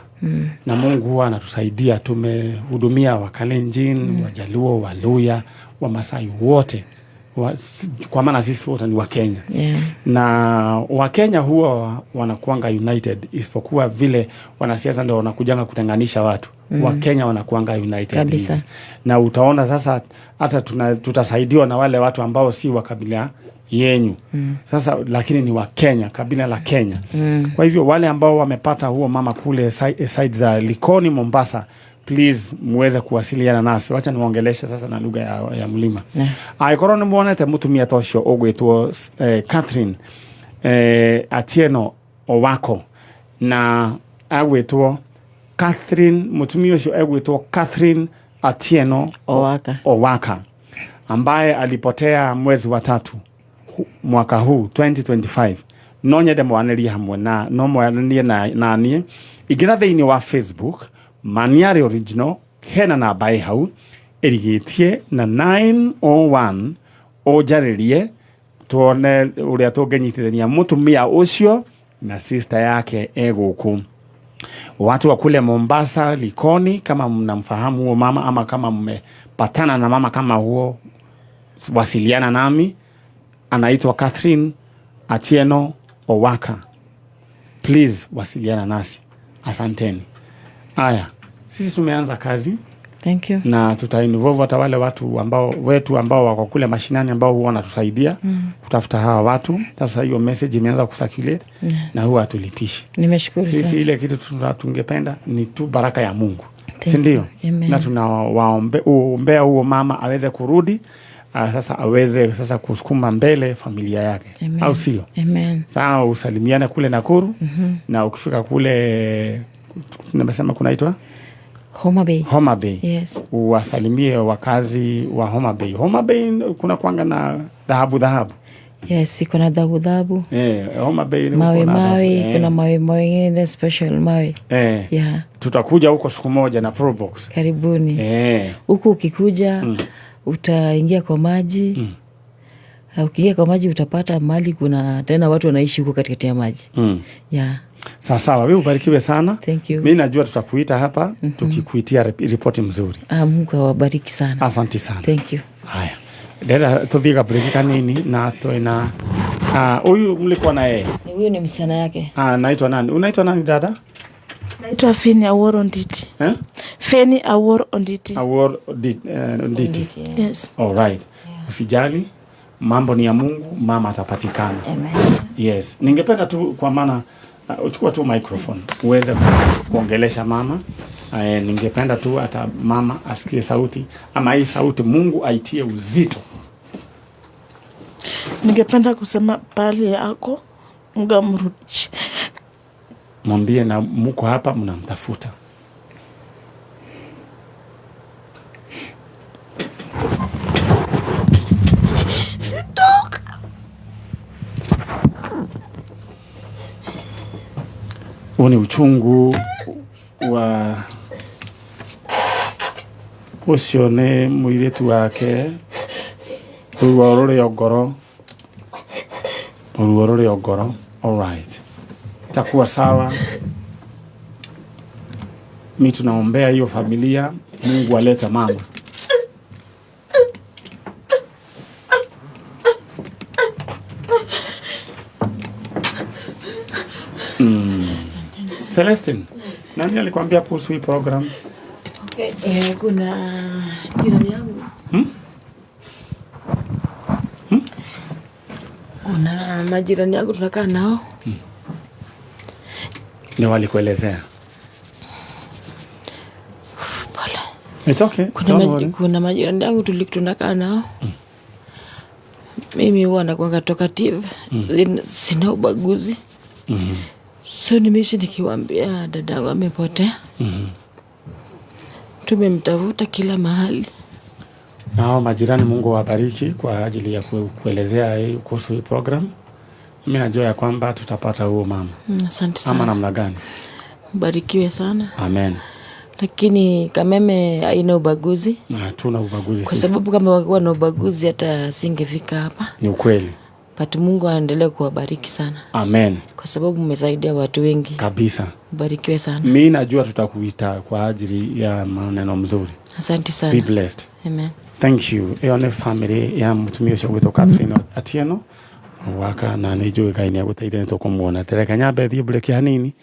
Na Mungu huwa anatusaidia. Tumehudumia Wakalenjin, Wajaluo, Waluya, Wamasai wote kwa maana sisi wote ni Wakenya. Na Wakenya huwa wanakuanga united, isipokuwa vile wanasiasa ndio wanakujanga kutenganisha watu. Wakenya wanakuanga united hivi. Na utaona sasa hata tutasaidiwa na wale watu ambao si wa kabila yenyu. Sasa lakini ni Wakenya, kabila la Kenya. Kwa hivyo wale ambao wamepata huo mama kule side za Likoni Mombasa, please muweze kuwasiliana nasi. Wacha niwaongeleshe sasa na lugha ya mlima. Angĩkorwo nĩ muonete mũtumia ta ũcio ũgwĩtwo Catherine Atieno Owako, na agwĩtwo Catherine, mũtumia ũcio egwĩtwo Catherine Atieno Owaka. Owaka, ambaye alipotea mwezi wa tatu mwaka huu 2025. No nyende mwanĩrie hamwe na no mwanĩrie na niĩ. Ingĩra thĩinĩ wa Facebook Maniari Original, hena namba ĩ hau ĩrigĩtie na 901, ũnjarĩrie tuone ũrĩa tũngĩnyitithania mũtumia ũcio na sister yake e gũkũ. Watu wa kule Mombasa Likoni, kama mnamfahamu huo mama ama kama mmepatana na mama kama huo, wasiliana nami. Anaitwa Catherine Atieno Owaka. Please wasiliana nasi. Asanteni. Aya, sisi tumeanza kazi. Thank you. Na tuta involve hata wale watu ambao wetu ambao wako kule mashinani ambao huwa wanatusaidia kutafuta hawa watu. Sasa hiyo message imeanza kucirculate na huwa hatulipishi. Nimeshukuru Sisi sana. ile kitu tungependa ni tu baraka ya Mungu. Thank Si ndio? you. Amen. Na tunawaombea huo mama aweze kurudi, sasa aweze sasa kusukuma mbele familia yake. Amen. Au sio? Amen. Sawa, usalimiane kule Nakuru. Na ukifika kule nimesema kunaitwa Homa Bay. Homa Bay. Yes. Uwasalimie wakazi wa Homa Bay. Homa Bay kuna kuanga na dhahabu dhahabu. Yes, iko na dhahabu dhahabu. Homa Bay ni Mawe kuna dhahabu. mawe, kuna mawe mawe ingine special mawe. Tutakuja huko siku moja na Probox. Karibuni. Huku ukikuja, utaingia kwa maji. Ukiingia kwa maji utapata mali, kuna tena watu wanaishi huko katikati ya maji. Sawa sawa, wewe ubarikiwe sana. Thank you. Mimi najua tutakuita hapa, tukikuitia ripoti mzuri. Mungu awabariki sana. Asante sana. Thank you. Haya. Dada, tuthie break kanini na twina huyu mlikuwa na yeye? Huyu ni msichana yake. Naitwa nani? Unaitwa nani dada? Naitwa Feni Awuor Onditi. Eh? Feni Awuor Onditi. Awuor Onditi. Onditi. Yes. All right. Usijali, mambo ni ya Mungu, mama atapatikana. Amen. Yes. Ningependa tu kwa maana uchukua tu microphone uweze kuongelesha mama. Ningependa tu hata mama asikie sauti, ama hii sauti Mungu aitie uzito. Ningependa kusema pale yako Mungu amrudishe. Mwambie na muko hapa mnamtafuta. Sitoka. Huu ni uchungu wa ucio nĩ mũirĩtu wake, ruo rũrĩ o ngoro, ruo rũrĩ o ngoro. All right, itakuwa sawa. Mi tunaombea hiyo familia, Mungu alete mama. Celestine, nani alikwambia kuhusu hii program? Okay, kuna jirani yangu. Kuna majirani yangu tunakaa nao. Ni walikuelezea? Pole. It's okay. Kuna, Don't worry. kuna majirani yangu tunakaa nao. Mimi huwa nakuanga talkative. Sina ubaguzi. So nimeishi nikiwaambia dadangu amepotea. Tumemtafuta kila mahali. Na hao majirani, Mungu awabariki kwa ajili ya kuelezea hii kuhusu hii program. Mimi najua ya kwamba tutapata huo mama. Asante Ama sana. namna gani? Mbarikiwe sana. Amen. Lakini Kameme haina ubaguzi. Na hatuna ubaguzi Kwa sisi. sababu kama wangekuwa na ubaguzi hata singefika hapa. Ni ukweli. But Mungu aendelee kuwabariki sana. Amen. Kwa sababu mmesaidia watu wengi. Kabisa. Mbarikiwe sana. Mi najua tutakuita kwa ajili ya maneno mzuri. Asante sana. Be blessed. Amen. Thank you. Ĩyo nĩ family ya mũtumia ũcio gwĩtwo Catherine Atieno waka na nĩ njũĩ Ngai nĩ agũteithia nĩ tũkũmuona. Tereka nyambe thiĩ break hanini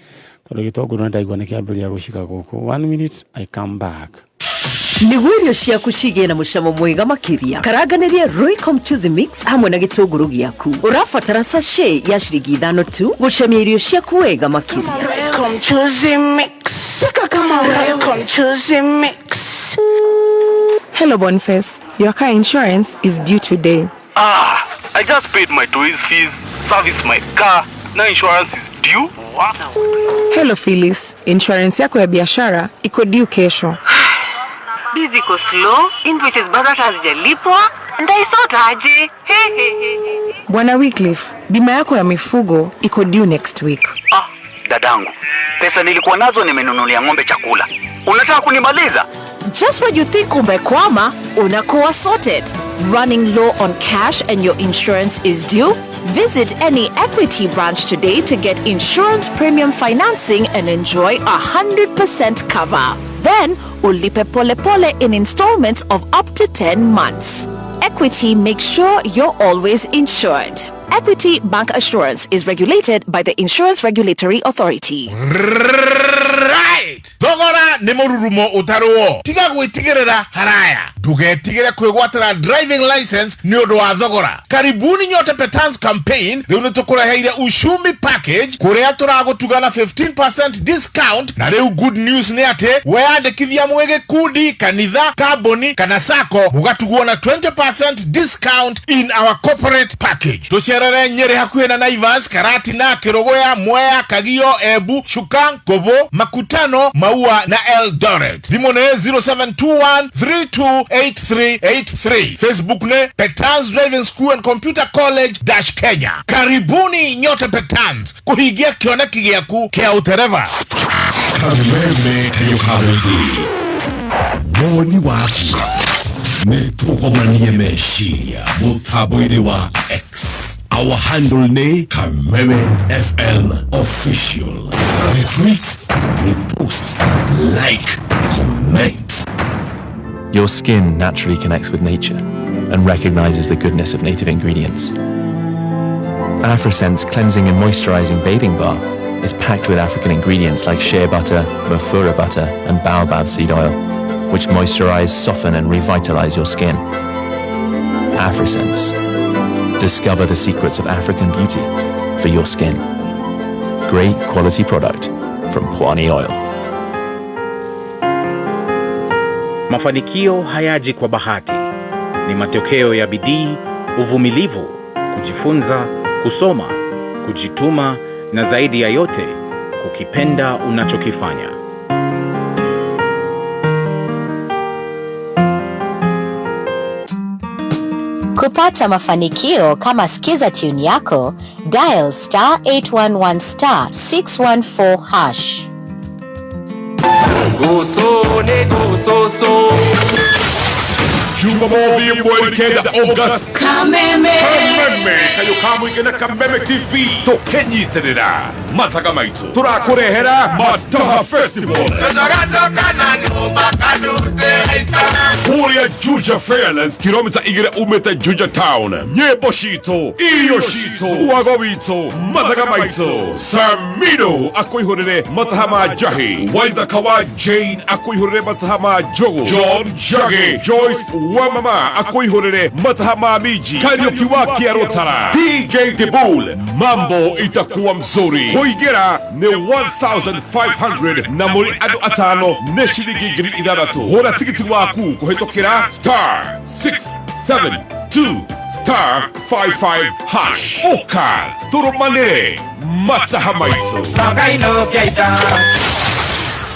tondũ gĩtũngũrũ nĩ ndaigua nĩ kĩambĩrĩria gũcika gũkũ. 1 minute I come back. Nĩguo irio ciaku cigĩe na mũcamo mwega makĩria, karanganĩria Royco Mchuzi Mix hamwe na gĩtũngũrũ gĩaku. Ũrabatara sachet ya ciringi 5 tu gũcamia irio ciaku wega makĩria. Royco Mchuzi Mix. Pika kama Royco Mchuzi Mix. Hello Boniface, your car insurance is due today. I just paid my toys fees, serviced my car, now insurance is due. Wow. Hello Phyllis, insurance yako ya biashara iko due kesho. Biz iko slow, invoices bado hata hazijalipwa. Ndaisota aje? He he he. Bwana Wycliffe, bima yako ya mifugo iko due next week. Dadangu, pesa nilikuwa nazo nimenunulia ng'ombe chakula. Unataka kunimaliza? Just when you think umekwama, unakuwa sorted. Running low on cash and your insurance is due? Visit any Equity branch today to get insurance premium financing and enjoy 100% cover. Then, ulipe pole pole in installments of up to 10 months. Equity makes sure you're always insured. Equity Bank Assurance is regulated by the Insurance Regulatory Authority. Right. Thogora nĩ mũrurumo ũtarũo. Tiga gwĩtigĩrĩra haraya. Ndũgetigĩre kwĩgwatĩra driving license nĩ ũndũ wa thogora. Karibuni nyote Petans campaign rĩu nĩ tũkũreheire Ushumi package kũrĩa tũragũtuga na 15% discount, na rĩu good news nĩ atĩ weyandĩkithia mwĩ gĩkundi, kanitha, kambuni kana sacco mũgatugwo na 20% discount in our corporate package. Tũcerere Nyĩrĩ hakuhĩ na Naivas, Karatina, Kĩrũgũya, Mwea, Kagio, Embu, Chuka, Kobo, Makutano, Maua na Eldoret. Thimũ nĩ 0721328383. Facebook nĩ Petans Driving School and Computer College dash Kenya. Karibuni nyote Petans kũhingia kĩoneki gĩaku kĩa ũtereva. Kameme kayo kamũingĩ woni waku nĩ tũgomanie meciria mũtambo-inĩ wa X. Our handle nĩ Kameme FM Official. Retweet, repost, like, comment. Your skin naturally connects with nature and recognizes the goodness of native ingredients. AfriSense Cleansing and Moisturizing Bathing Bath is packed with African ingredients like shea butter, mafura butter, and baobab seed oil, which moisturize, soften, and revitalize your skin. AfriSense. Discover the secrets of African beauty for your skin. Great quality product from Pwani Oil. Mafanikio hayaji kwa bahati. Ni matokeo ya bidii, uvumilivu, kujifunza, kusoma, kujituma na zaidi ya yote, kukipenda unachokifanya. Kupata mafanikio kama Skiza tune yako, dial star 811 star 614 hash. Goso ne goso so. Jumamothi mweri 9 August. Kameme. Kameme kayo kamũingĩ na Kameme TV tũkĩnyitĩrĩra mathaga maitũ tũrakũrehera Mataha Festival kũrĩa Juja Fairlands, kilomita 2 umĩte Juja Town. Nyĩmbo citũ, irio citũ, wago witũ, mathaga maitũ. Samino akũihũrĩre mataha ma njahi, Waithaka wa Jane akũihũrĩre mataha ma njũgũ, John Jage, Joyce wa mama akũihũrĩre mataha ma minji. Gwiji, Kariuki wa Kiarutara, DJ Dibul. Mambo itakuwa mzuri. Kuingĩra nĩ 1500 na mũrĩ andũ atano nĩ ciringi 6000. Hũra tigiti waku kũhĩtũkĩra star 672 star 55 hash. Ũka tũrũmanĩre mataha maitũ.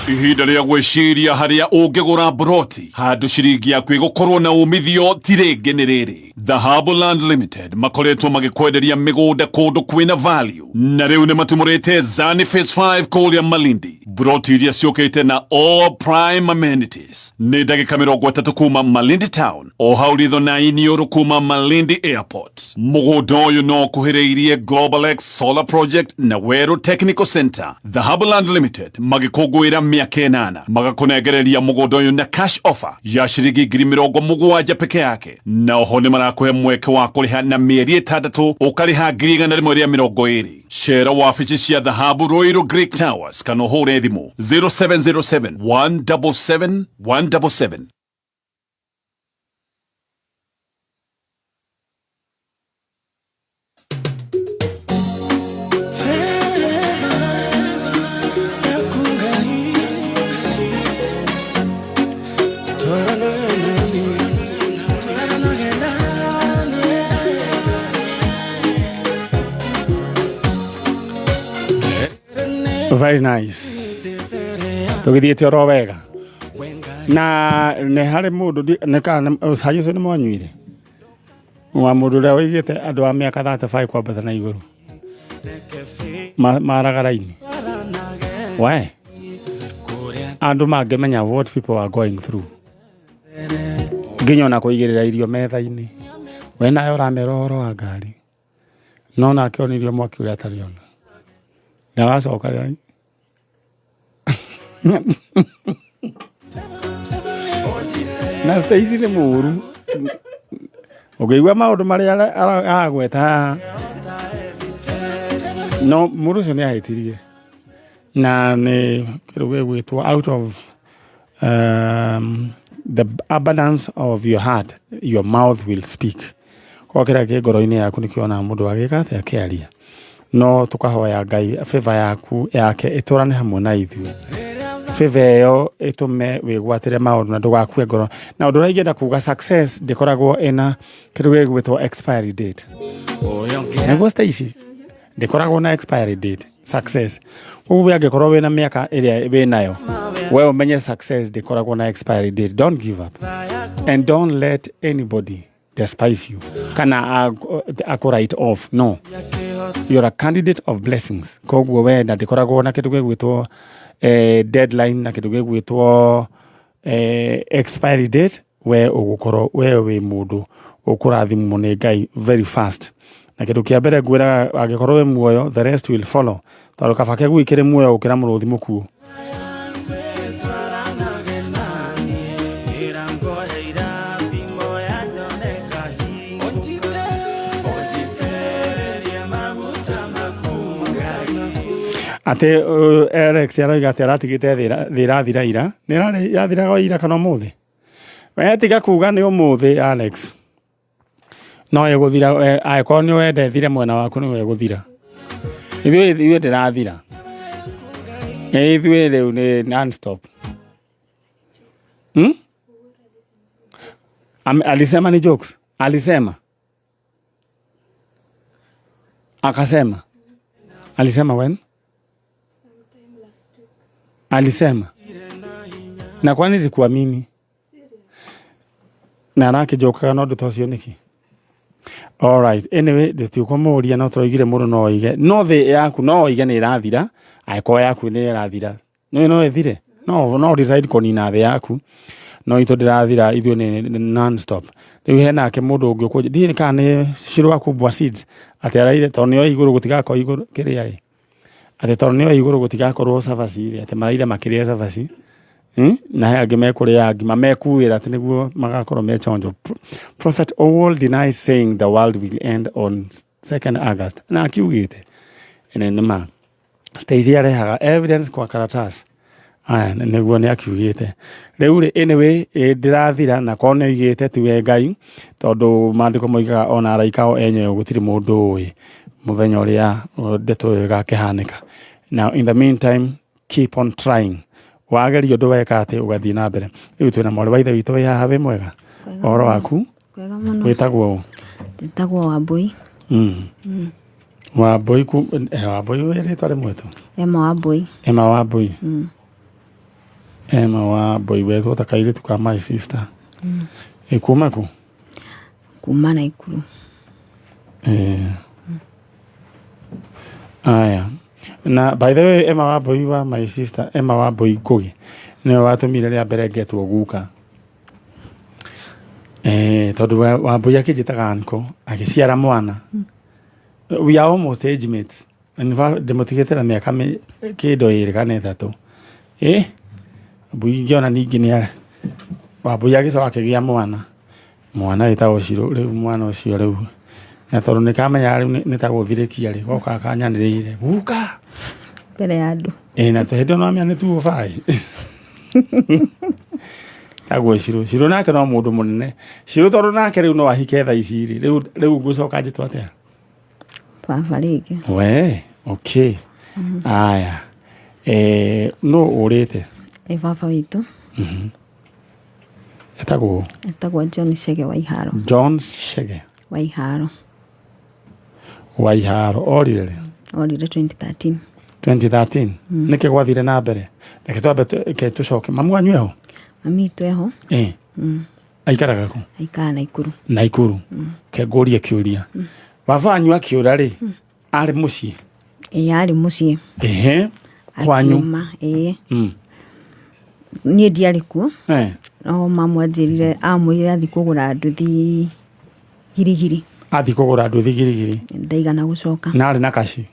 Ihinda rĩa gwĩciria harĩa ũngĩgũra mburoti handũ ciringi yaku ĩgũkorwo na umithio ti rĩngĩ nĩ rĩrĩ. Dhahabu Land Limited makoretwo magĩkwenderia mĩgũnda kũndũ kwĩna value, na rĩu nĩ matumũrĩte Zani Phase 5 kũrĩa Malindi. Mburoti iria ciũkĩte na all prime amenities nĩ ndagĩka 30 kuma Malindi Town, o hau ritho na iniũrũ kuma Malindi Airport. Mũgũnda ũyũ no ũkuhĩrĩirie Global X Solar Project na Weru Technical Center. Dhahabu Land Limited magĩkũngũĩra mĩaka 8, magakũnengereria mũgũnda ũyũ na cash offer ya ciringi 70,000 peke yake, na oho nĩ marakũhe mweke wa kũrĩha na mĩeri 6 ũkarĩha 120,000. Cera wabici cia Dhahabu Ruiru Greek Towers kana ũhũre thimũ 0707 177 177. Very nice. Tũgĩthiĩte oro wega. Na nĩ harĩ mũndũ nĩ kana cai ũcio nĩ mwanyuire? Wa mũndũ ũrĩa waigĩte andũ a mĩaka 35 kwambata na igũrũ. Maraga raini. Why? Andũ mangĩmenya what people are going through. Nginya ona kũigĩrĩra irio metha-inĩ. We nawe ũramera ũhoro wa ngari. No nake onirio mwaki ũrĩa atarĩ ona. Ndagacoka rĩ. Na Stacy nĩ mũru. Ũngĩigua maũndũ marĩa aragweta haha. No mũndũ ũcio nĩ ahĩtirie. Na nĩ kĩndũ gĩgwĩtwo out of the abundance of your heart, your mouth will speak. Koguo kĩrĩa kĩ ngoro-inĩ yaku nĩkĩo wonaga mũndũ agĩka atĩa, akĩaria. No tũkahoya Ngai favor yaku yake ĩtũrane hamwe na ithuĩ. Favor ĩyo ĩtũme wĩgwatĩre maũndũ na ndũgakue ngoro. Na ũndũ ũrĩa ingĩenda kuga, success ndĩkoragwo ĩna kĩndũ gĩgwĩtwo expiry date. Nĩguo Stacy, ndĩkoragwo na expiry date success. Koguo we angĩkorwo wĩna mĩaka ĩrĩa wĩnayo, we ũmenye success ndĩkoragwo na expiry date. Don't give up and don't let anybody despise you kana akũ write off. No, you're a candidate of blessings. Koguo we na ndĩkoragwo na kĩndũ gĩgwĩtwo deadline na kĩndũ gĩgwĩtwo expiry date. We ũgũkorwo we wĩ mũndũ ũkũrathimwo nĩ Ngai very fast. Na kĩndũ kĩa mbere ngwĩraga, angĩkorwo wĩ muoyo, the rest will follow. Tondũ kaba kĩgui kĩrĩ muoyo gũkĩra mũrũthi mũkuũ. Atĩ Alex aroiga atĩ aratigĩte thĩ ĩrathira ira. Nĩ ĩrathiraga ira kana ũmũthĩ? We tiga kuga nĩ ũmũthĩ Alex. No ĩgũthira, angĩkorwo nĩ wenda ĩthire mwena waku nĩwe ĩgũthira. Ithuĩ ndĩrathira. Ithuĩ rĩu nĩ non-stop. Alisema ni jokes. Alisema. Akasema. Alisema when? Alisema. Na kwani sikuamini? Na arakĩnjokaga na ũndũ ta ũcio nĩkĩ? All right. Anyway, tũtikũmũria no tũroigire mũndũ no oige. No thĩ yaku no oige nĩ ĩrathira, angĩkorwo yaku nĩ ĩrathira. Nĩ no ĩthire. No, no decide kũnina thĩ yaku. No itũ ndĩrathira, ithuĩ nĩ non-stop. Rĩu hena nake mũndũ ũngĩ ũkũnjĩra, ndiũĩ kana nĩ Shiro wa Kubwa Seeds, atĩ araire tondũ nĩoĩ igũrũ gũtigakorwo igũrũ kĩrĩa ĩ. Atĩ tondũ nĩoĩ igũrũ gũtigakorwo cabaci rĩ, atĩ maraire makĩrĩa cabaci. Na he angĩ mekũrĩa ngima mekuĩra atĩ nĩguo magakorwo me chonjo. Prophet Owuor denies saying the world will end on 2nd August. Na akiugĩte. Ĩno nĩ ma. Stacy arehaga evidence kwa karatasi. Aya, nĩguo nĩ akiugĩte. Rĩu rĩ, anyway, ndĩrathira na korwo nĩ oigĩte tiwe Ngai, tondũ maandĩko moigaga ona araika o enyewe gũtirĩ mũndũ ũĩ mũthenya ũrĩa ndeto ĩyo ĩgakĩhanĩka. Now in the meantime, keep on trying. Wageria ũndũ weka atĩ ũgathiĩ na mbere. Rĩu twĩna mwarĩ wa ithe witũ wĩ haha, wĩ mwega? Ũhoro waku? Kwega mũno. Wĩtagwo ũ? Njĩtagwo Wambũi. Wambũi ku Wambũi wĩ rĩtwa rĩmwe tu? Emma Wambũi. Emma Wambũi. Emma Wambũi wetwo ta kairĩtu ka my sister. Ĩ kuma kũ? Kuma Naikuru. Aya. Na by the way Emma Wambũi wa my sister Emma Wambũi Ngũgĩ nĩwe watũmire rĩa mbere ngetwo guka. Tondũ Wambũi akĩnjĩtaga uncle agĩciara mwana. We are almost age mates. In fact, ndĩmũtigĩte na mĩaka kĩndũ ĩrĩ kana ĩtatũ. Wambũi ngĩona ningĩ nĩ Wambũi agĩcoka akĩgĩa mwana. Mwana wĩtagwo Shiro, rĩu mwana ũcio rĩu na tondũ nĩ kamenyaga rĩu nĩ ta gũthirĩkia rĩ, gokaga kanyanĩrĩire guka mbere ya andũ. Ĩ na hĩndĩ ĩyo nĩwamenya nĩ tuo bai. Tagwo Shiro. Shiro nake no mũndũ mũnene. Shiro tondũ nake rĩu no ahike thaa ici rĩ, rĩu ngũcoka njĩtwo atĩa? Baba rĩngĩ. We, okay. Aya. Nũ ũrĩte? Ĩ baba witũ. Etagwo? Etagwo John Chege wa Iharo. John Chege wa Iharo. Wa Iharo orire rĩ? Orire 2013. 2013. Nĩkĩ gwathire na mbere? Reke twambe reke tũcoke. Mamu wanyu eho? Mami witũ eho. Aikaraga kũ? Aikaraga Naikuru. Naikuru. Ke ngũrie kĩũria. Baba wanyu akĩũra rĩ, arĩ mũciĩ? Ĩĩ, arĩ mũciĩ. Ehe. Kwanyu? Akiuma, ĩĩ. Niĩ ndiarĩ kuo. No mamu anjĩrire, amwĩrire athiĩ kũgũra nduthi Girigiri. Athiĩ kũgũra nduthi Girigiri. Ndaigana gũcoka. Na arĩ na kaci?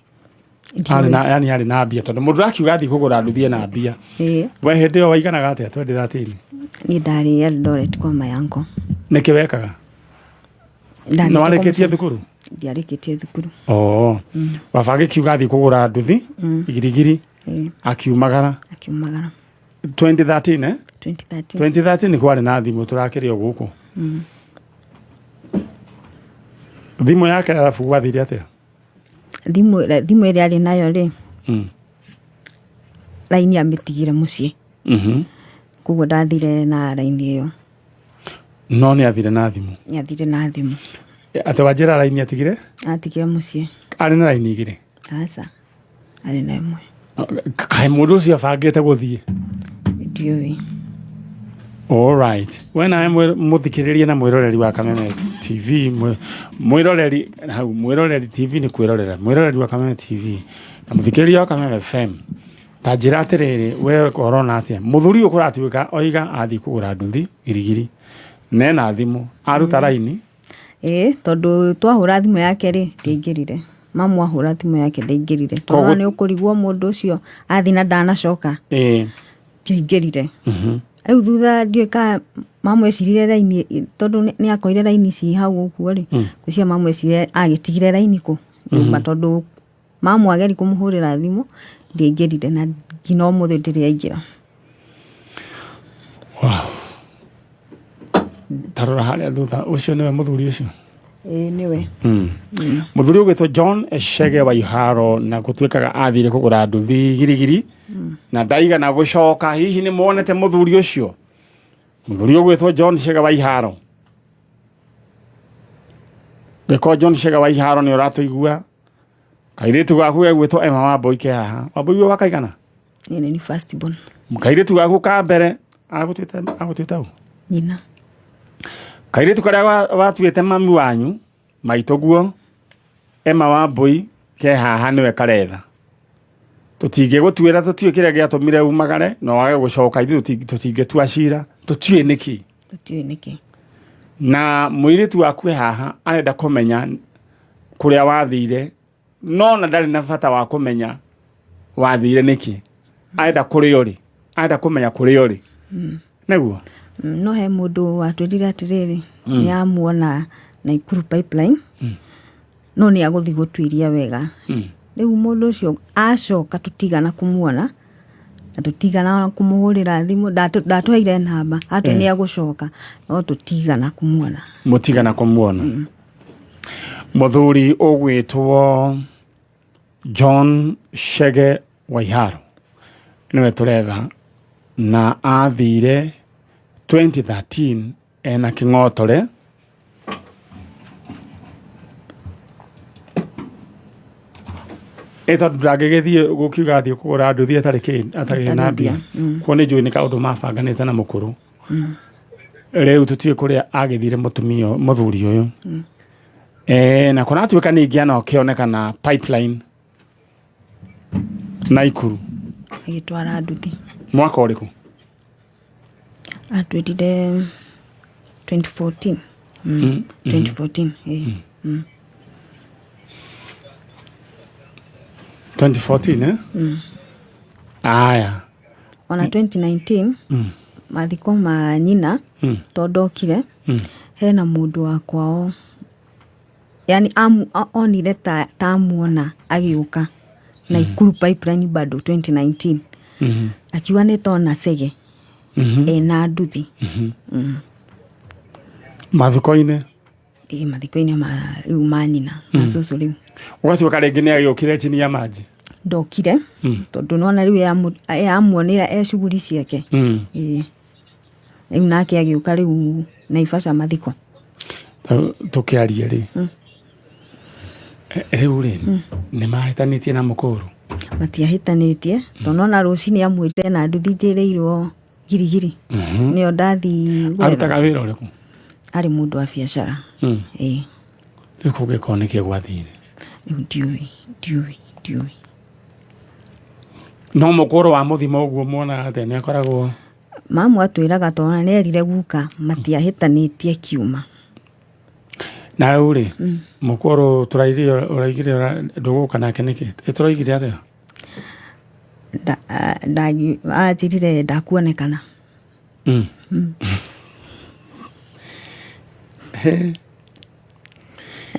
Arĩ na, yani arĩ na mbia, tondũ mũndũ akiuga athiĩ kũgũra nduthi ena mbia. Ĩĩ. We hĩndĩ ĩyo waiganaga atĩa 2013? Niĩ ndarĩ Eldoret kwa my uncle. Nĩkĩ wekaga? Ndathiĩte Nĩ warĩkĩtie kũmũcera. thukuru? Ndiarĩkĩtie thukuru. Oo. Baba agĩkiuga athiĩ kũgũra nduthi Girigiri. Akiumagara. Akiumagara. 2013, eh? 2013. 2013 kwarĩ na thimũ tũrakĩrĩ o gũkũ. Thimũ yake arabu gwathire atĩa? Thimũ ĩrĩa arĩ nayo rĩ, raini amĩtigire mũciĩ. Koguo ndathire na raini ĩyo. No nĩ athire na thimũ. Nĩ athire na thimũ. Atĩ wanjĩra raini atigire? Atigire mũciĩ. Arĩ na raini igĩrĩ? Aca, arĩ na ĩmwe. Kaĩ mũndũ ũcio abangĩte gũthiĩ? Ndiũĩ. All right. We nawe mũthikĩrĩria na mwĩroreri wa Kameme TV, mwĩroreri hau, mwĩroreri TV nĩ kwĩrorera, mwĩroreri wa Kameme TV na mũthikĩrĩria wa Kameme FM. Ta njĩra atĩrĩrĩ, we ũrona atĩa? Mũthuri ũyũ kũratuĩka oiga athiĩ kũgũra nduthi Girigiri, na ena thimũ, aruta raini. Ĩĩ, tondũ twahũra thimũ yake rĩ, ndĩaingĩrire. Mamu ahũra thimũ yake ndĩaingĩrire. Tondũ nĩ ũkũrigwo mũndũ ũcio athiĩ na ndanacoka. Ndĩaingĩrire. Rĩu thutha ndiũĩ kana mamu ecirire raini tondũ nĩ akorire raini ciĩ hau ũguo rĩ, ngwĩciria mamu ecirire agĩtigire raini kũ nyũmba tondũ mamu ageria kũmũhũrĩra thimũ ndĩaingĩrire na nginya ũmũthĩ ndĩrĩ yaingĩra. Wow. Ta rora harĩa thutha, ũcio nĩwe mũthuri ũcio? Ĩĩ nĩwe. Mũthuri ũgwĩtwo John Chege wa Iharo na gũtuĩkaga athire kũgũra nduthi Girigiri na ndaigana gũcoka. Hihi nĩ muonete mũthuri ũcio? Mũthuri ũgwĩtwo John Chege wa Iharo. Gĩko John Chege wa Iharo nĩ ũratũigua. Kairĩtu gaku gegwĩtwo Emma Wambũi ke haha. Wambũi ũyũ wakaigana? Niĩ nĩ first born. Kairĩtu gaku ka mbere agũtuĩte ũ? Nyina. Kairĩtu karĩa watuĩte mami wanyu maitũguo Emma Wambũi ke haha nĩwe karetha. Tũtingĩgũtuĩra, tũtiũĩ kĩrĩa gĩatũmire umagare na wage gũcoka, ithuĩ tũtingĩtua cira, tũtiũĩ nĩkĩ. Tũtiũĩ nĩkĩ. Na mũirĩtu waku e haha arenda kũmenya kũrĩa wathire, no na ndarĩ na bata wa kũmenya wathire nĩkĩ. Arenda kũrĩa ũrĩ, arenda kũmenya kũrĩa ũrĩ. Nĩguo? No he mũndũ watwĩrire atĩrĩrĩ, nĩ amuona Naikuru pipeline, no nĩ agũthiĩ gũtuĩria wega. Rĩu mũndũ ũcio acoka tũtigana kũmuona, Na tũtigana kũmũhũrĩra thimũ, ndatũheire namba, atwĩrire nĩ egũcoka, no tũtigana kũmuona. Mũtigana kũmuona. Mũthuri ũgwĩtwo John Chege Waiharo nĩwe tũretha na athire 2013 ena kĩng'otore ĩ tondũ ndangĩgĩthiĩ gũkiuga athiĩ kũgũra nduthi atarĩ kĩ atarĩ na mbia kuo nĩ njũĩ nĩ kaũndũ mabanganĩte na mũkũrũ rĩu tũtiũĩ kũrĩa agĩthire mũtumia mũthuri ũyũ Eh, na kũratuĩka ningĩ anokĩonekana pipeline Naikuru Agĩtwara nduthi. Mwaka ũrĩkũ? Atwĩrire 2014. 2014, ĩĩ. 2014 eh? Aya. Ona 2019 mathiko ma nyina tondũ ndokire hena mũndũ wa kwao yani onire ta amuona agĩũka Naikuru pipeline bado 2019 akiuga nĩ tona Chege ena nduthi. Mathiko-inĩ? Ĩĩ, mathiko-inĩ ma rĩu ma nyina ma cũcũ rĩu. Ũgatuĩka rĩngĩ nĩ agĩũkire chini ya maji? Ndokire tondũ nona rĩu amuonire e cuguri ciake. Ĩĩ. Rĩu nake agĩũka rĩu Naivasha mathiko. Tũkĩarie rĩ, rĩu rĩ, nĩ mahĩtanĩtie na mũkũrũ? Matiahĩtanĩtie tondũ nona rũcinĩ amwĩrire na nduthi njĩrĩirwo girigiri. Nĩyo ndathiĩ gwetha. Arutaga wĩra ũrĩkũ? Arĩ mũndũ wa biacara. Ĩĩ. Rĩu kũngĩkorwo nĩkĩ gwathire? Rĩu ndiũĩ, ndiũĩ, ndiũĩ. No mũkũrũ wa mũthima ũguo muonaga atĩa nĩ akoragwo? Mamu atwĩraga tondũ nĩ erire guka matiahĩtanĩtie kiuma. Na rĩu rĩ, mũkũrũ tũraigire ũraigire ndũgũka nake nĩkĩ? Ĩ tũraigire atĩa? Anjĩrire ndakuonekana.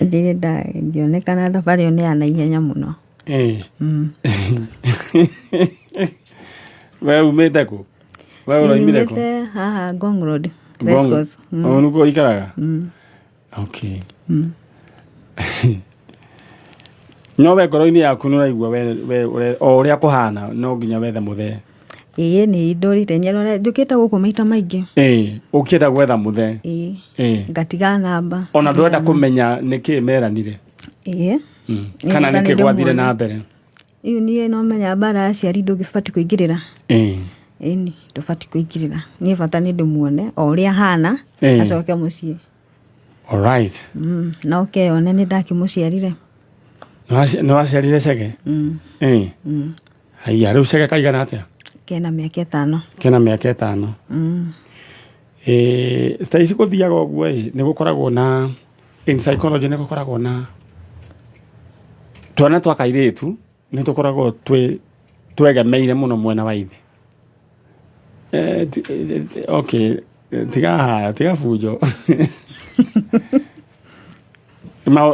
Anjĩrire ndangĩonekana thabarĩ ĩyo nĩ ya naihenya mũno. We umĩte kũ? We ũroimire kũ? Nyumĩte haha Ngong Road, Race Course. O nĩkuo ũikaraga? Okay. No we ngoro-inĩ yaku nĩ ũraigua we o ũrĩa kũhana no nginya wethe mũthee. Ĩĩ nĩ ndũrire nyerore njũkĩte gũkũ maita maingĩ. Ĩĩ ũkĩenda gwetha mũthee. Ĩĩ. Ngatiga namba. Ona ndũrenda kũmenya nĩkĩ meranire. Ĩĩ. Kana nĩkĩ gwathire na mbere. Rĩu niĩ no menya mbara ya aciari ndũngĩbatiĩ kũingĩrĩra. Ĩni ndũbatiĩ kũingĩrĩra. Niĩ bata nĩ ndĩmuone o ũrĩa ahana acoke mũciĩ. Alright. Na ũkeyone nĩ ndakĩmũciarire. Nĩ waciarire Chege? Haiya, rĩu Chege kaigana atĩa? Kena mĩaka ĩtano. Kena mĩaka ĩtano. Thaa ici gũthiaga ũguo ĩ, nĩ gũkoragwo na in psychology nĩ gũkoragwo na twana twa kairĩtu nĩ tũkoragwo twĩ twegemeire mũno mwena wa ithe. Okay, tiga haya, tiga fujo.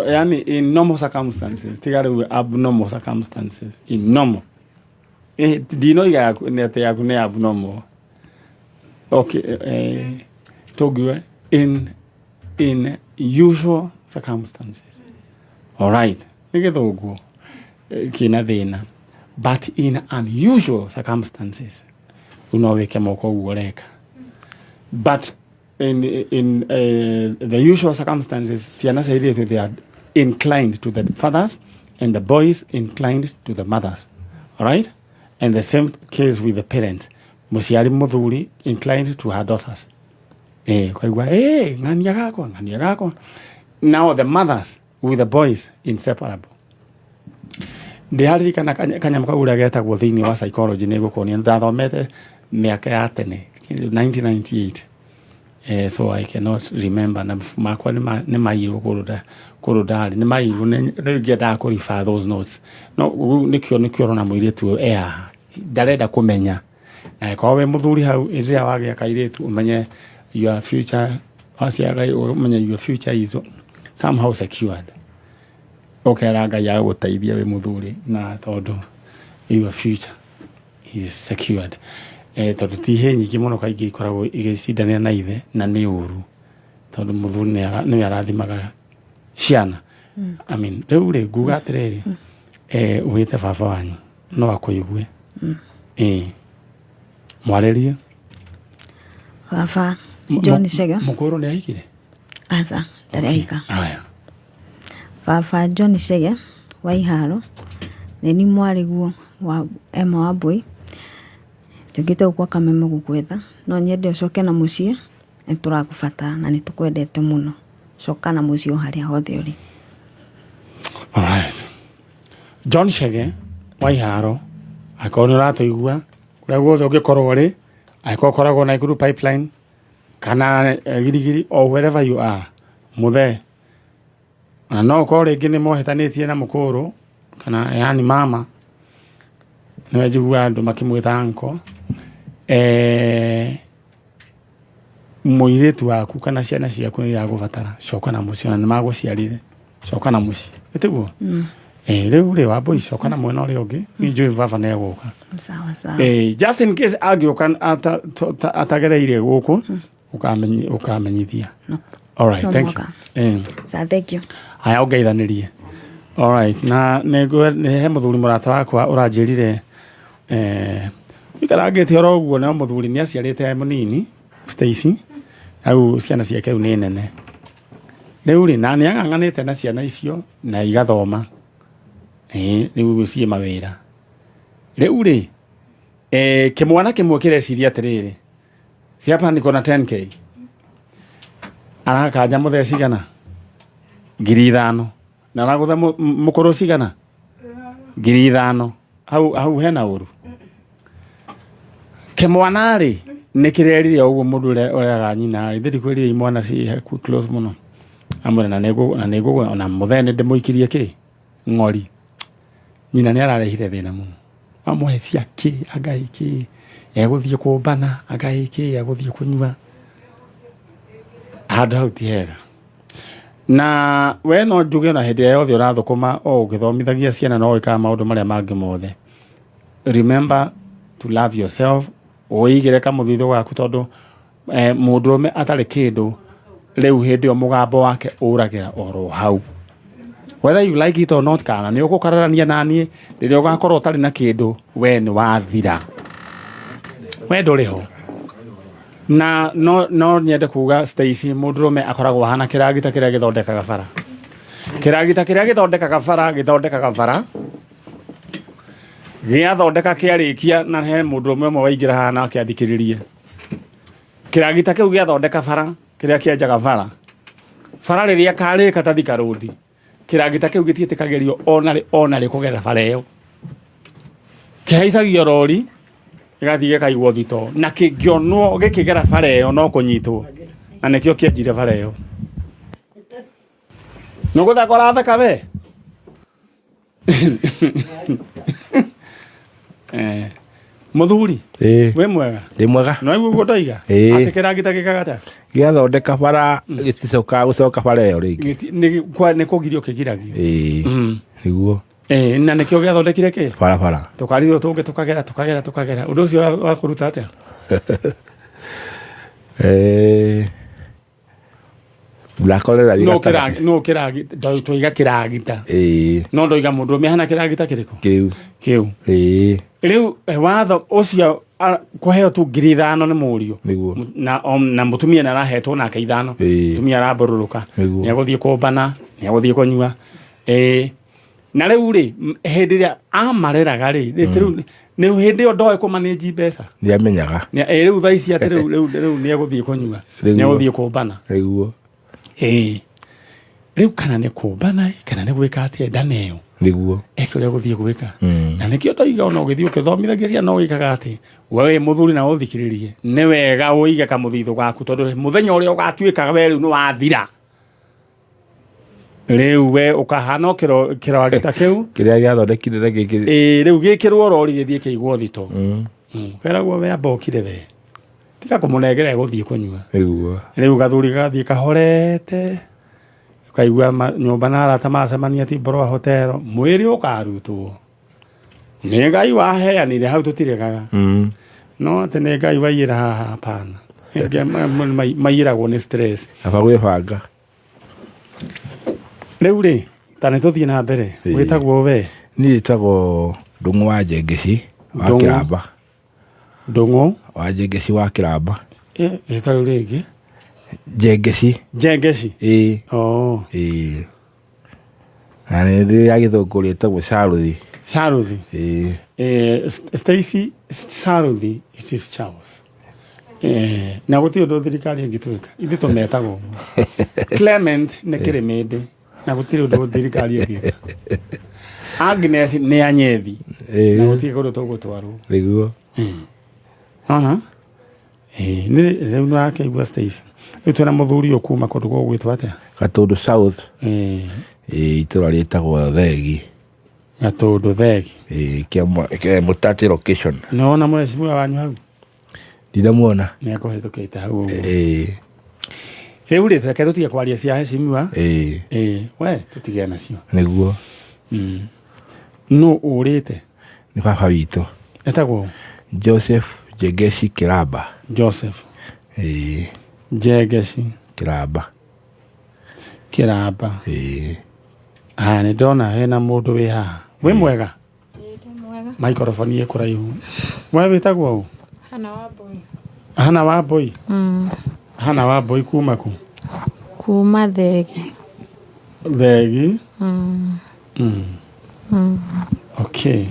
Yani in normal circumstances, tiga rĩu abnormal circumstances, in normal. Ndinoiga yaku nĩ atĩ yaku nĩ abnormal. Okay, tũngiuga in usual circumstances. All right, nĩ gĩthũngũ kĩna thĩna, but in unusual circumstances, rĩu no wĩke moko ũguo ũreka. But in the usual circumstances, ciana cia airĩtu they are inclined to the fathers and the boys inclined to the mothers. All right? And the same case with the parents. Mũciari mũthuri inclined to her daughters. Kwaigua, ng'ania gakwa, ng'ania gakwa. Now the mothers with the boys inseparable. Ndĩraririkana kanyamũ kau ũrĩa getagwo thĩinĩ wa psychology nĩ ngũkuonia, ndathomete mĩaka ya tene, 1998. So I cannot remember na mabuku makwa nĩ mairwo kũndũ ndarĩ, nĩ mairwo, rĩu ngĩendaga kũ refer those notes. No rĩu nĩkĩo ũrona mũirĩtu ũyũ e haha, ndarenda kũmenya. Na angĩkorwo wĩ mũthuri hau, hĩndĩ ĩrĩa wagĩa kairĩtu ũmenye your future, waciara ũmenye your future is somehow secured. Ũkera Ngai agũteithie wĩ mũthuri na tondũ your future. He is secured. Eh, tondũ ti ihĩĩ nyingĩ mũno kaingĩ ikoragwo igĩcindanĩra na ithe na nĩ ũru tondũ mũthuri nĩ ara- nĩwe arathimaga ciana. I mean, rĩu rĩ nguga atĩrĩrĩ eh, wĩte baba wanyu no akũigue. Ĩĩ mwarĩrie. Baba John Chege. Mũkũrũ nĩ ahikire? Aca, ndarĩ ahika. Haya. Baba John Chege wa Iharo, nĩ niĩ mwarĩguo wa Emma Wambui, njũkĩte gũkũ gwa Kameme gũgwetha, no nyende ũcoke na mũciĩ, nĩ tũragũbatara na nĩ tũkwendete mũno, coka na mũciĩ o harĩa hothe ũrĩ. Alright. John Chege wa Iharo, angĩkorwo nĩ ũratũigua kũrĩa guothe ũngĩkorwo ũrĩ, angĩkorwo ũkoragwo Nakuru Pipeline kana eh, Girigiri or wherever you are, mũthee ona no ũkorwo rĩngĩ nĩ mohĩtanĩtie na mũkũrũ kana yani mama nĩwe njiguaga andũ makĩmwĩta uncle eh, mũirĩtu waku kana ciana ciaku nĩ iragũbatara coka na mũciĩ ona nĩ magũciarire coka na mũciĩ ĩtiguo mm. eh, rĩu rĩ wambũi coka na mwena ũrĩa ũngĩ niĩ njũĩ baba nĩ egũka sawa sawa eh, just in case angĩũka atagereire gũkũ ũkamenyi- ũkamenyithia No. all right No thank you mũhaka. eh. Sawa, thank you. Aya ũngeithanĩrie. Alright, na nĩ ngwe- nĩ he mũthuri mũrata wakwa ũranjĩrire eh, ikarangĩte oro ũguo no mũthuri nĩ aciarĩte mũnini Stacy rĩu ciana ciake rĩu nĩ nene rĩu rĩ na nĩ ang'ang'anĩte na ciana icio na igathoma ĩĩ rĩu ciĩ mawĩra rĩu rĩ eh, kĩmwana kĩmwe kĩreciria atĩrĩrĩ si hapa niko na 10k arakanja mũthee cigana 5,000 na aragũtha mũkũrũ cigana 5,000 hau hau hena ũru kĩmwana rĩ nĩ kĩrerire ũguo mũndũ ũrĩa ũreaga nyina rĩ ithe ndikwĩrire imwana ci hakuhĩ close mũno amwĩra na nĩngũ na nĩngũ ona mũthee nĩ ndĩmũikirie kĩ ng'ori nyina nĩ ararehire thĩna mũno amũhe cia kĩ anga ĩ kĩ egũthiĩ kũmbana anga ĩ kĩ egũthiĩ kũnyua handũ hau ti hega na we no njuge na hĩndĩ ĩrĩa yothe ũrathũkũma o ũgĩthomithagia ciana no wĩkaga maũndũ marĩa mangĩ mothe remember to love yourself ũigĩre kamũthithũ gaku tondũ eh, mũndũrũme atarĩ kĩndũ rĩu hĩndĩ ĩyo mũgambo wake ũragĩra oro hau whether you like it or not kana nĩ ũgũkararania naniĩ rĩrĩa ũgakorwo ũtarĩ na kĩndũ we nĩ wathira we ndũrĩ ho na no, no nyende kuga Stacy mũndũrũme akoragwo ahana kĩragita kĩrĩa gĩthondekaga bara kĩragita kĩrĩa gĩthondekaga bara gĩthondekaga bara gĩathondeka kĩarĩkia na he mũndũrũme ũmwe waingĩra haha na akĩathikĩrĩrie kĩragita kĩu gĩathondeka bara kĩrĩa kĩenjaga bara bara rĩrĩa karĩka ta Thika Road kĩragita kĩu gĩtiĩtĩkagĩrio ona rĩ ona rĩ kũgerera bara ĩyo kĩhaicagio rori gĩgathiĩ gĩkaigwo thito na kĩngĩonwo gĩkĩgera bara ĩyo no kũnyitwo na nĩkĩo kĩenjire bara ĩyo nĩ gũthaka ũrathaka we Eh, mũthuri Ĩĩ. wĩ mwega Ndĩ mwega. no ũguo ndoiga Ĩĩ. atĩ kĩragita gĩkaga atĩa Gĩathondeka bara gĩticokaga gũcoka bara ĩyo rĩngĩ. Gĩti- nĩ kwa- nĩ kũgirio kĩgiragio Ĩĩ. Nĩguo. Eh, na nĩkĩo gĩathondekire kĩ Barabara. tũkarirwo tũngĩ tũkagera tũkagera tũkagera ũndũ ũcio wa- wa kũruta atĩa Eh. Ndakorera no kĩragi no kĩragi ndo- tũiga kĩragita Ĩĩ. no ndoiga mũndũ ũmwe ahana kĩragita kĩrĩkũ Kĩu. Kĩu. Ĩĩ. rĩu eh, watho ũcio a- kũheo tu 5,000 nĩ mũriũ Nĩguo. na, om, na mũtumia nĩ arahetwo nake 5 Ĩĩ. mũtumia arambũrũrũka Nĩguo. nĩ agũthiĩ kũmbana nĩ agũthiĩ kũnyua ĩĩ na rĩu rĩ m- hĩndĩ ĩrĩa amareraga rĩ rĩ- rĩu nĩ hĩndĩ ĩyo ndoĩ kũmanĩnji mbeca Nĩ amenyaga. Nĩ- ĩ, rĩu thaa ici atĩ rĩu rĩu rĩu nĩ egũthiĩ kũnyua Nĩguo. nĩ egũthiĩ kũmbana Nĩguo. ĩĩ rĩu kana nĩ kũmbana ĩ, kana nĩ gwĩka atĩa ndaneo Nĩguo. eke ũrĩa gũthiĩ gwĩka Mm. na nĩkĩo ndoiga ona ũgĩthiĩ ũkĩthomithagia ciana ũgĩkaga atĩ we wĩ mũthuri na ũthikĩrĩrie nĩ wega ũige kamũthithũ gaku tondũ mũthenya ũrĩa ũgatuĩka we rĩu nĩ wathira rĩu we ũkahana o kĩro- kĩragita kĩu Kĩrĩa gĩathondekire na gĩkĩ. ĩĩ rĩu gĩkĩrwo rori gĩthiĩ kĩigwo thito Mm. keragwo we amba ũkire we tiga kũmũnengera egũthiĩ kũnyua Nĩguo. rĩu gathuri gagathiĩ kahorete ũkaigua ma- nyũmba na arata macemania ti mboro wa hotero mwĩrĩ ũkarutwo Nĩ Ngai waheanire hau tũtiregaga. No atĩ nĩ Ngai waiyĩra haha hapana. Ĩngĩ maiyĩragwo nĩ stress. Kaba gwĩbanga. Rĩu rĩ, ta nĩ tũthiĩ na mbere. Wĩtagwo we? Niĩ njĩtagwo Ndung'u wa Njengeci wa Ndung'u. Kĩramba. Ndung'u wa Njengeci wa Kĩramba. Rĩtwa rĩu rĩngĩ? Njengeci. Njengeci? Ĩĩ. Oh. Ĩĩ. Na nĩ rĩrĩa gĩthũngũ rĩtagwo Charũthi. Charũthi? Ĩĩ. Stacy Charũthi, it is Charles. Na gũtirĩ ũndũ thirikari ĩngĩtwĩka. Ithuĩ tũmetaga ũguo. Clement nĩ kĩrĩmĩndĩ na gũtirĩ ũndũ thirikari ĩngĩka. Agnes nĩ anyethi na gũtirĩ kũndũ tũgũtwarwo. Nĩguo. Nona? Nĩ rĩu nĩwakĩigua Stacy. Rĩu twĩna mũthuri ũyũ kuma kũndũ gũgwĩtwo atĩa? Gatũndũ South. Ĩĩ itũra rĩtagwo Thegi. Gatũndũ Thegi. Ĩĩ kĩa Mũtatĩ location. Nĩwona mheshimiwa wanyu hau? Ndinamuona. Nĩ akũhĩtũkĩte hau ũguo. Ĩĩ. Rĩu rĩ reke tũtige kwaria cia heshimiwa. Ĩĩ. Ĩĩ we tũtige nacio. Nĩguo. Nũ ũrĩte? Nĩ baba witũ. Etagwo? Joseph Njengeci Kĩramba. Joseph. Ĩĩ. Njengeci. Kĩramba. Kĩramba. Ĩĩ. Aya nĩ ndona hena mũndũ wĩ haha. Wĩ mwega? Maikoroboni ĩ kũraihu. We wĩtagwo ũ? Hana Wambui. Hana Wambui? Hana Wambui kuma kũ? Kuma Thegi. Thegi? Okay.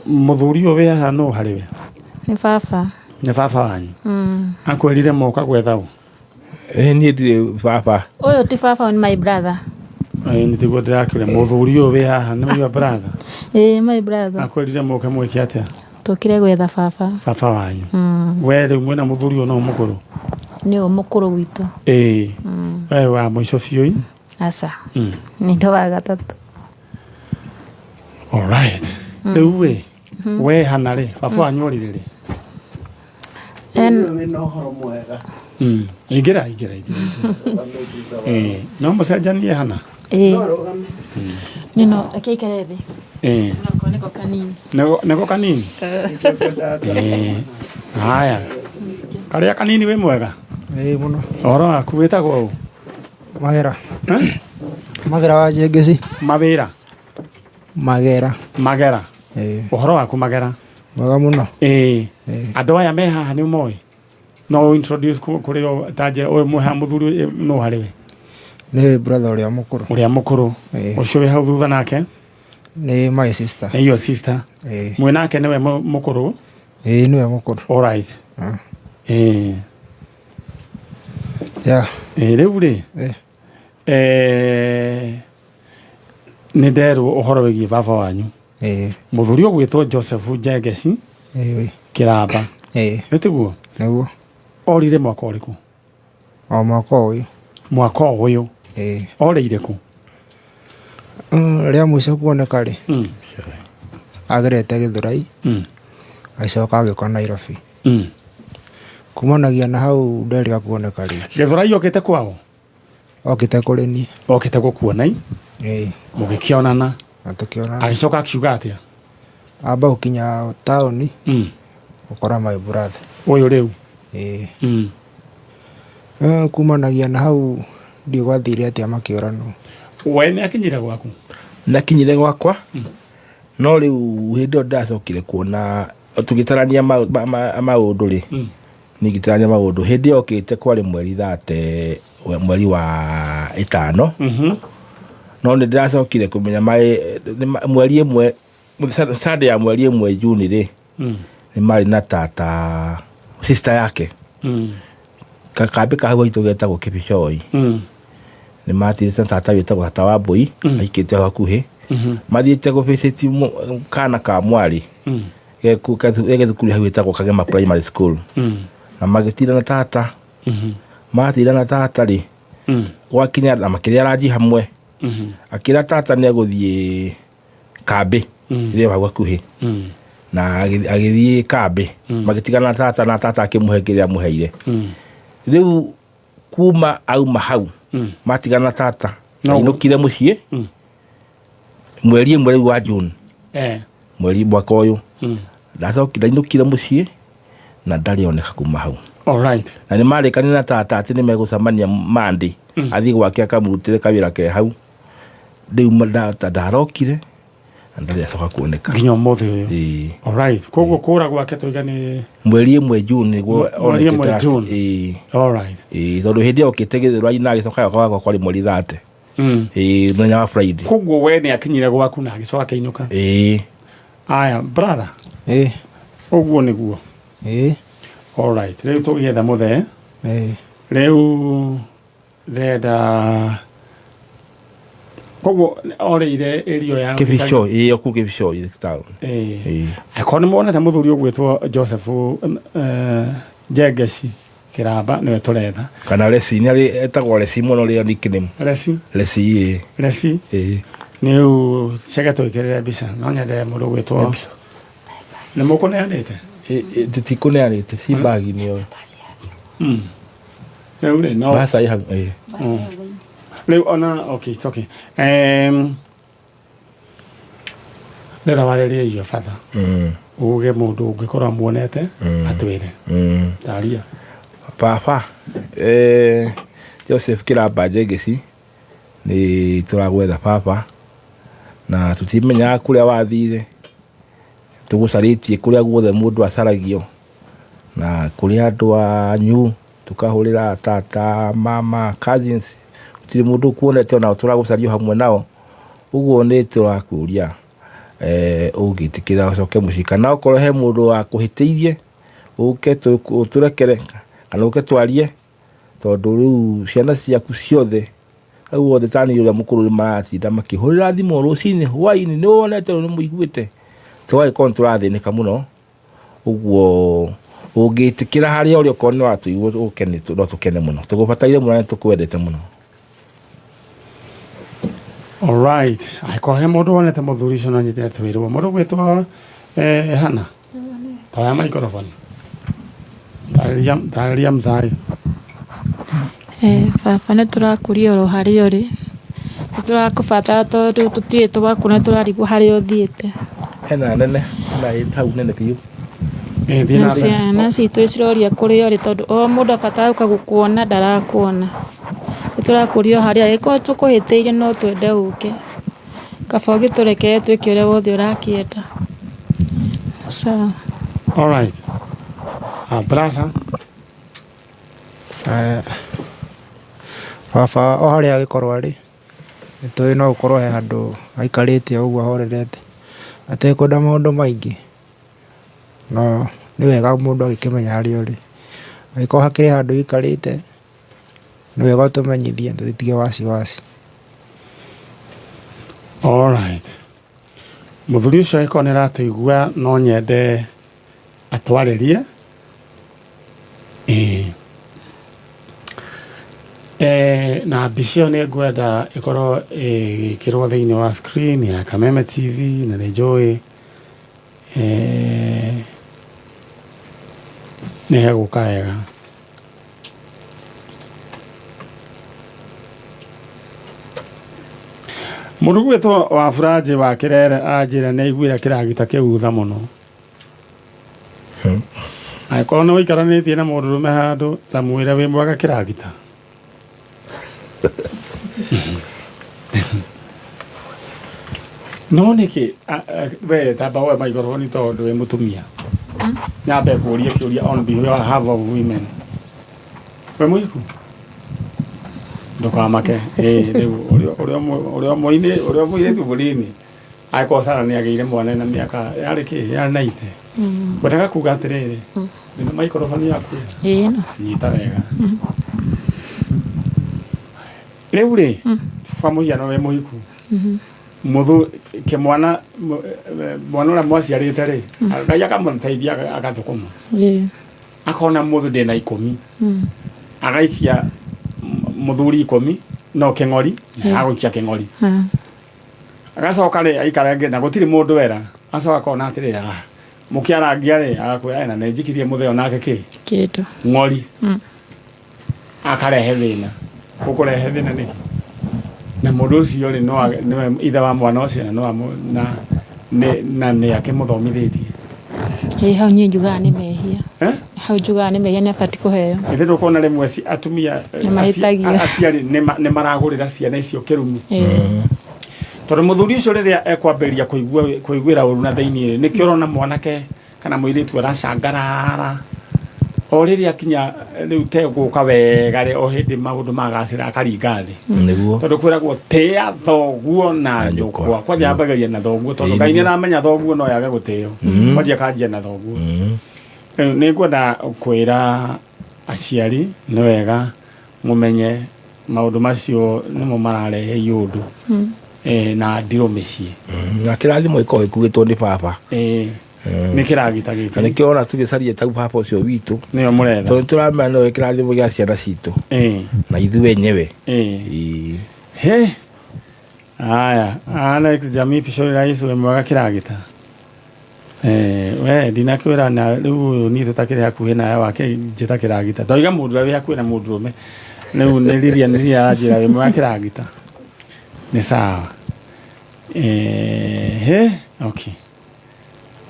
Mũthuri ũyũ wĩ haha nũ harĩ we? Nĩ baba. Nĩ baba wanyu? Akwĩrire moka gwetha ũ? Niĩ ndirĩ baba. Ũyũ ti baba, nĩ my brother. Ĩĩ nĩ tiguo ndĩrakĩũria mũthuri ũyũ wĩ haha nĩ your brother? Ĩĩ my brother. Akwĩrire mũke mwĩke atĩa? Tũkire gwetha baba. Baba wanyu. We rĩu mwĩna mũthuri ũyũ no mũkũrũ? Nĩ ũyũ mũkũrũ gwitũ. Ĩĩ. We wa mũico biũ ĩ? Aca. Nĩ ndo wa gatatũ. Alright. Rĩu ĩ, we hana rĩ, baba wanyu orire rĩ? Wĩna ũhoro mwega. Ingĩra, ingĩra, ingĩra. Ĩĩ, no mũcenjanie hana? Ĩĩ. Nĩno, reke aikare thĩ. Ĩĩ. Nako nĩko kanini. Nĩko kanini? Ĩĩ. Haya. Karĩa kanini wĩ mwega? Ĩĩ mũno. Ũhoro waku wĩtagwo ũ? Magera. Magera wa Njengeci. Mawĩra? Magera. Magera. Ĩĩ. Ũhoro waku Magera? Mwega mũno. Ĩĩ. Andũ aya me haha nĩ ũmoĩ? No introduce kũrĩ o ta nje ũyũ mwĩ haha mũthuri nũ harĩ we? Nĩ brother ũrĩa mũkũrũ. Ũrĩa mũkũrũ. Ũcio wĩ hau thutha nake? Nĩ my sister. Nĩ your sister. Ĩĩ. Mwĩ nake nĩwe mũkũrũ? Ĩĩ nĩwe mũkũrũ. All right. Ĩĩ. Yeah. Ĩĩ rĩu rĩ? Nĩ nderwo ũhoro wĩgiĩ baba wanyu. Mũthuri ũgwĩtwo Joseph Njengeci Kĩramba. Nĩ tiguo? Nĩguo. Orire mwaka ũrĩkũ? O mwaka ũyũ. Mwaka ũyũ. Orĩire kũ? Rĩa mũico kuoneka rĩ, agerete Gĩthũrai, agĩcoka agĩũka Nairobi. Kumanagia na hau nderĩga kuoneka rĩ. Gĩthũrai okĩte kwao? Okĩte kũrĩ niĩ. Okĩte gũkuona i? Ĩĩ. Mũgĩkĩonana? Na tũkĩonana. Agĩcoka akiuga atĩa? Amba gũkinya taũni, gũkora my brother. Ũyũ rĩu? Ĩĩ. Kumanagia na hau ndiũ gwathire atĩa makĩũranwo. We nĩ akinyire gwaku? Nakinyire gwakwa no rĩu hĩndĩ ĩyo ndacokire kuona tũgĩtarania maũndũ rĩ, niĩ ngĩtarania maũndũ hĩndĩ ĩyo okĩte kwarĩ mweri thate mweri wa ĩtano, no nĩ ndĩracokire kũmenya mweri ĩmwe Sunday ya mweri ĩmwe Juni rĩ, nĩ marĩ na tata sister yake kakambĩ ka hau haitũ getagwo Kĩbicoi, nĩ matigĩte na tata wĩtagwo tata wa Mbũi aikĩte hau hakuhĩ, mathiĩte gũbĩcĩti kana ka mwarĩ ge thukuru hau ĩtagwo Kagema Primary School, na magĩtinda na tata, matinda na tata rĩ, gwakinya na makĩrĩa ranji hamwe, akĩra tata nĩ egũthiĩ kambĩ ĩrĩa hau hakuhĩ, na agĩthiĩ kambĩ, magĩtigana na tata, na tata akĩmũhe kĩrĩa amũheire. Rĩu kuma auma hau matigana na tata, ainũkire mũciĩ mweri ĩmwe rĩu wa June. Mweri mwaka ũyũ ndacokire ndainũkire mũciĩ na ndarĩ oneka kuma hau. Alright. Na nĩ marĩkanire na tata atĩ nĩ megũcemania Monday, athiĩ gwake akamũrutĩre kawĩra ke hau. Rĩu tata ndarokire na ndarĩ acoka kuoneka nginya ũmũthĩ ũyũ. Ĩĩ. Alright. Koguo kũra gwake tũiga nĩ Mweri 1 June nĩguo Mweri 1 onekete last. June. Ĩĩ. Alright. Ĩĩ, tondũ hĩndĩ ĩyo okĩte Gĩthũrai na agĩcoka agoka gwakwa kwarĩ mweri 30. Ĩĩ, mũthenya wa Friday. Koguo we nĩ akinyire gwaku na agĩcoka akĩinũka. Ĩĩ. Aya brother. Ĩĩ. Ũguo nĩguo. Ĩĩ. Alright. Rĩu tũgĩetha mũthee. Ĩĩ. Rĩu ndĩrenda koguo orĩire ĩrio ya Kĩbico, ĩĩ, o kũu Kĩbico town. Ĩĩ. Ĩĩ. Angĩkorwo nĩ muonete mũthuri ũgwĩtwo Joseph Njengeci Kĩramba nĩwe tũretha. Kana Lesi, nĩ arĩ etagwo Lesi mũno rĩo nickname. Lesi? Lesi, ĩĩ. Lesi? Ĩĩ. Nĩ cege twĩkĩrĩre mbica no nyende mũndũ ũgwĩtwo nĩ mũkũneanĩte? Tũtikũneanĩte, ci bagi-inĩ ĩyo. Rĩu rĩ no Mbaca ĩ hau, ĩĩ. Rĩu ona okay, it's okay. Ndĩrenda warĩrie irio batha. Uge mũndũ ũngĩkorwo amuonete atwĩre. Taria. Baba Joseph Kĩramba Njengeci nĩ tũragwetha baba na tũtimenyaga kũrĩa wathire, tũgũcarĩtie kũrĩa guothe mũndũ acaragio na kũrĩ andũ anyu tũkahũrĩra tata, mama, cousins, gũtirĩ mũndũ ũkuonete ona tũragũcaria o hamwe nao. Ũguo nĩ tũrakũria ũngĩtĩkĩra ũcoke mũciĩ kana okorwo he mũndũ wakũhĩtĩirie ũke ũtũrekere kana ũke twarie tondũ rĩu ciana ciaku ciothe hau othe tani ũrĩa mũkũrũ nĩ maratinda makĩhũrĩra thimũ rũcinĩ hwainĩ nĩ wonete nĩ mũiguĩte tũgagĩkorwo nĩ tũrathĩnĩka mũno. Ũguo ũngĩtĩkĩra harĩa ũrĩ okorwo nĩ watũigua ũke no tũkene mũno, tũgũbataire mũno na nĩ tũkwendete mũno. Alright. Angĩkorwo he mũndũ wonete mũthuri ũcio no nyende twĩrwo. Mũndũ ũgwĩtwo Hana. Toya microphone. Tarĩria tarĩria mzai. Baba nĩ tũrakũria oro harĩa ũrĩ. Nĩ tũrakũbatara tondũ tũtirĩ twakuona tũrarigwo harĩa ũthiĩte. Hena nene, hena ĩ hau nene biũ. Na ciana citũ ciroria kũrĩa ũrĩ tondũ o mũndũ abatara gũka gũkuona ndarakuona. Nĩ tũrakũria o harĩa ũrĩ, angĩkorwo tũkũhĩtĩirie no twende ũke. Kaba ũgĩtũrekere twĩke ũrĩa wothe ũrakĩenda. Sawa. Alright. Brasa. Baba o harĩa angĩkorwo arĩ, nĩ tũĩ no gũkorwo he handũ aikarĩte o ũguo ahorerete, atekwenda maũndũ maingĩ. No nĩ wega mũndũ agĩkĩmenya harĩa ũrĩ. Angĩkorwo hakĩrĩ handũ ũikarĩte, nĩ wega ũtũmenyithie tũgĩtige wasiwasi. Alright. Mũthuri ũcio angĩkorwo nĩ aratũigua no nyende atwarĩrie. Ĩĩ. Na mbica ĩyo nĩ ngwenda ĩkorwo ĩgĩkĩrwo thĩinĩ wa screen ya Kameme TV na nĩ njũĩ nĩ hegũka wega. Mũndũ gwĩtwo wa Buranjĩ wa Kĩrere anjĩra nĩ aiguire kĩragita kĩu tha mũno. Angĩkorwo nĩ ũikaranĩtie na mũndũrũme handũ ta mwĩre wĩ mwega kĩragita. No nĩkĩ we tamba woe maikoroboni tondũ wĩ mũtumia. Nyambe ngũrie kĩũria on behalf of women. Wĩ mũhiku? Ndũkamake. Ĩĩ rĩu ũrĩa ũrĩa mũirĩtu mũnini angĩkorwo Sarah nĩ agĩire mwana ena mĩaka yarĩ kĩ yarĩ 90. Ngwendaga kuga atĩrĩrĩ, wĩna maikoroboni yaku? Ĩĩ no. Nyita wega. Rĩu rĩ, kwa mũhiano wĩ mũhiku, mũthu kĩmwana mwana ũrĩa mwaciarĩte rĩ, Ngai akamũteithia agathũkũma. Akona mũthũ ndĩna 10. Agaikia mũthuri 10 no kĩng'ori, agũikia kĩng'ori. Agacoka rĩ aikara na gũtirĩ mũndũ era. Acoka akona atĩrĩ, mũkĩarangia rĩ, agakwĩra na nĩ njikirie mũthee onake kĩ? Kĩndũ. Ng'ori. Akarehe thĩna. Ũkũrehe thĩna nĩkĩ? Na mũndũ ũcio rĩ, nĩwe ithe wa mwana ũcio na Na nĩ akĩmũthomithĩtie? Ĩ hau niĩ njugaga nĩ mehia. Eh? Hau njugaga nĩ mehia, nĩ abati kũheo. Ithe tũkona rĩmwe atumia Nĩ mahĩtagia. Aciari nĩ maragũrĩra ciana icio kĩrumi. Ĩĩ. Tondũ mũthuri ũcio rĩrĩa ekwambĩrĩria kũiguĩra ũru na thĩinĩ rĩ, nĩkĩo ũrona mwanake kana mũirĩtu aracangarara o rĩrĩa akinya rĩu tegũka wega rĩ, o hĩndĩ maũndũ magacĩra akaringa thĩ. Tondũ kwĩragwo tĩa thoguo na nyũkwa, kwanja yambagĩrĩria na thoguo, tondũ Ngai nĩ aramenya thoguo no yage gũtĩo. Kwanjia akanjia na thoguo. Rĩu nĩ ngwenda kwĩra aciari nĩ wega mũmenye maũndũ macio nĩmo mararehe iũndũ na ndirũ mĩciĩ. Na kĩrathimo gĩkoragwo gĩkuĩtwo nĩ baba. Nĩ kĩragita gĩkĩ. Na nĩkĩo ona tũgĩcaria tau baba ũcio witũ. Nĩwe mũretha. Tondũ tũramenya nĩwe kĩrathimo gĩa ciana citũ. Na ithuĩ enyewe. He. Haya, Alex Jamii Pishori Rais we mwega kĩragita. We ndinakwĩra na rĩu ũyũ niĩ tũtakĩrĩ hakuhĩ nawe wake njĩta kĩragita. Ndoiga mũndũ ũrĩa wĩ hakuhĩ na mũndũrũme. Rĩu nĩ Lilia, nĩ Lilia aranjĩra wĩ mwega kĩragita. Nĩ sawa. He, okay.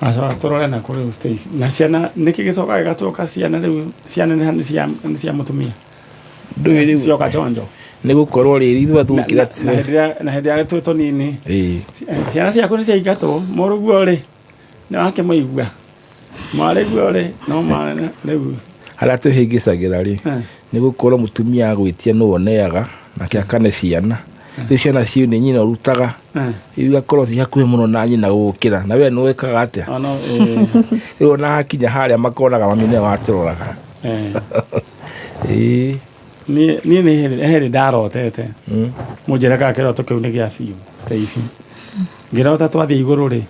Acoka tũrore na kũrĩ Stacy. Na ciana nĩkĩ gĩcokaga gĩgatuĩka ciana rĩu ciana nĩ cia mũtumia. Ndũĩ rĩu Cioka chonjo. Nĩ gũkorwo rĩrĩ ithuĩ athuri Na hĩndĩ ĩrĩa twĩ tũnini. Ciana ciaku nĩ ciaingatwo, mũrũguo rĩ, nĩ wakĩmũigua. Mwarĩguo rĩ, no rĩu. Harĩa twĩhĩngĩcagĩra rĩ, nĩ gũkorwo mũtumia agwĩtia nũ oneaga, nake akane ciana. Rĩu ciana ciũ nĩ nyina ũrutaga. Rĩu igakorwo ci hakuhĩ mũno na nyina gũgũkĩra. Na we nĩ wĩkaga atĩa? Rĩu ona hakinya harĩa makonaga mami nĩwe watũroraga. Niĩ nĩ hĩndĩ ndarotete. Mũnjĩre kana kĩroto kĩu nĩ gĩa biũ, Stacy. Ngĩrota twathiĩ igũrũ rĩ.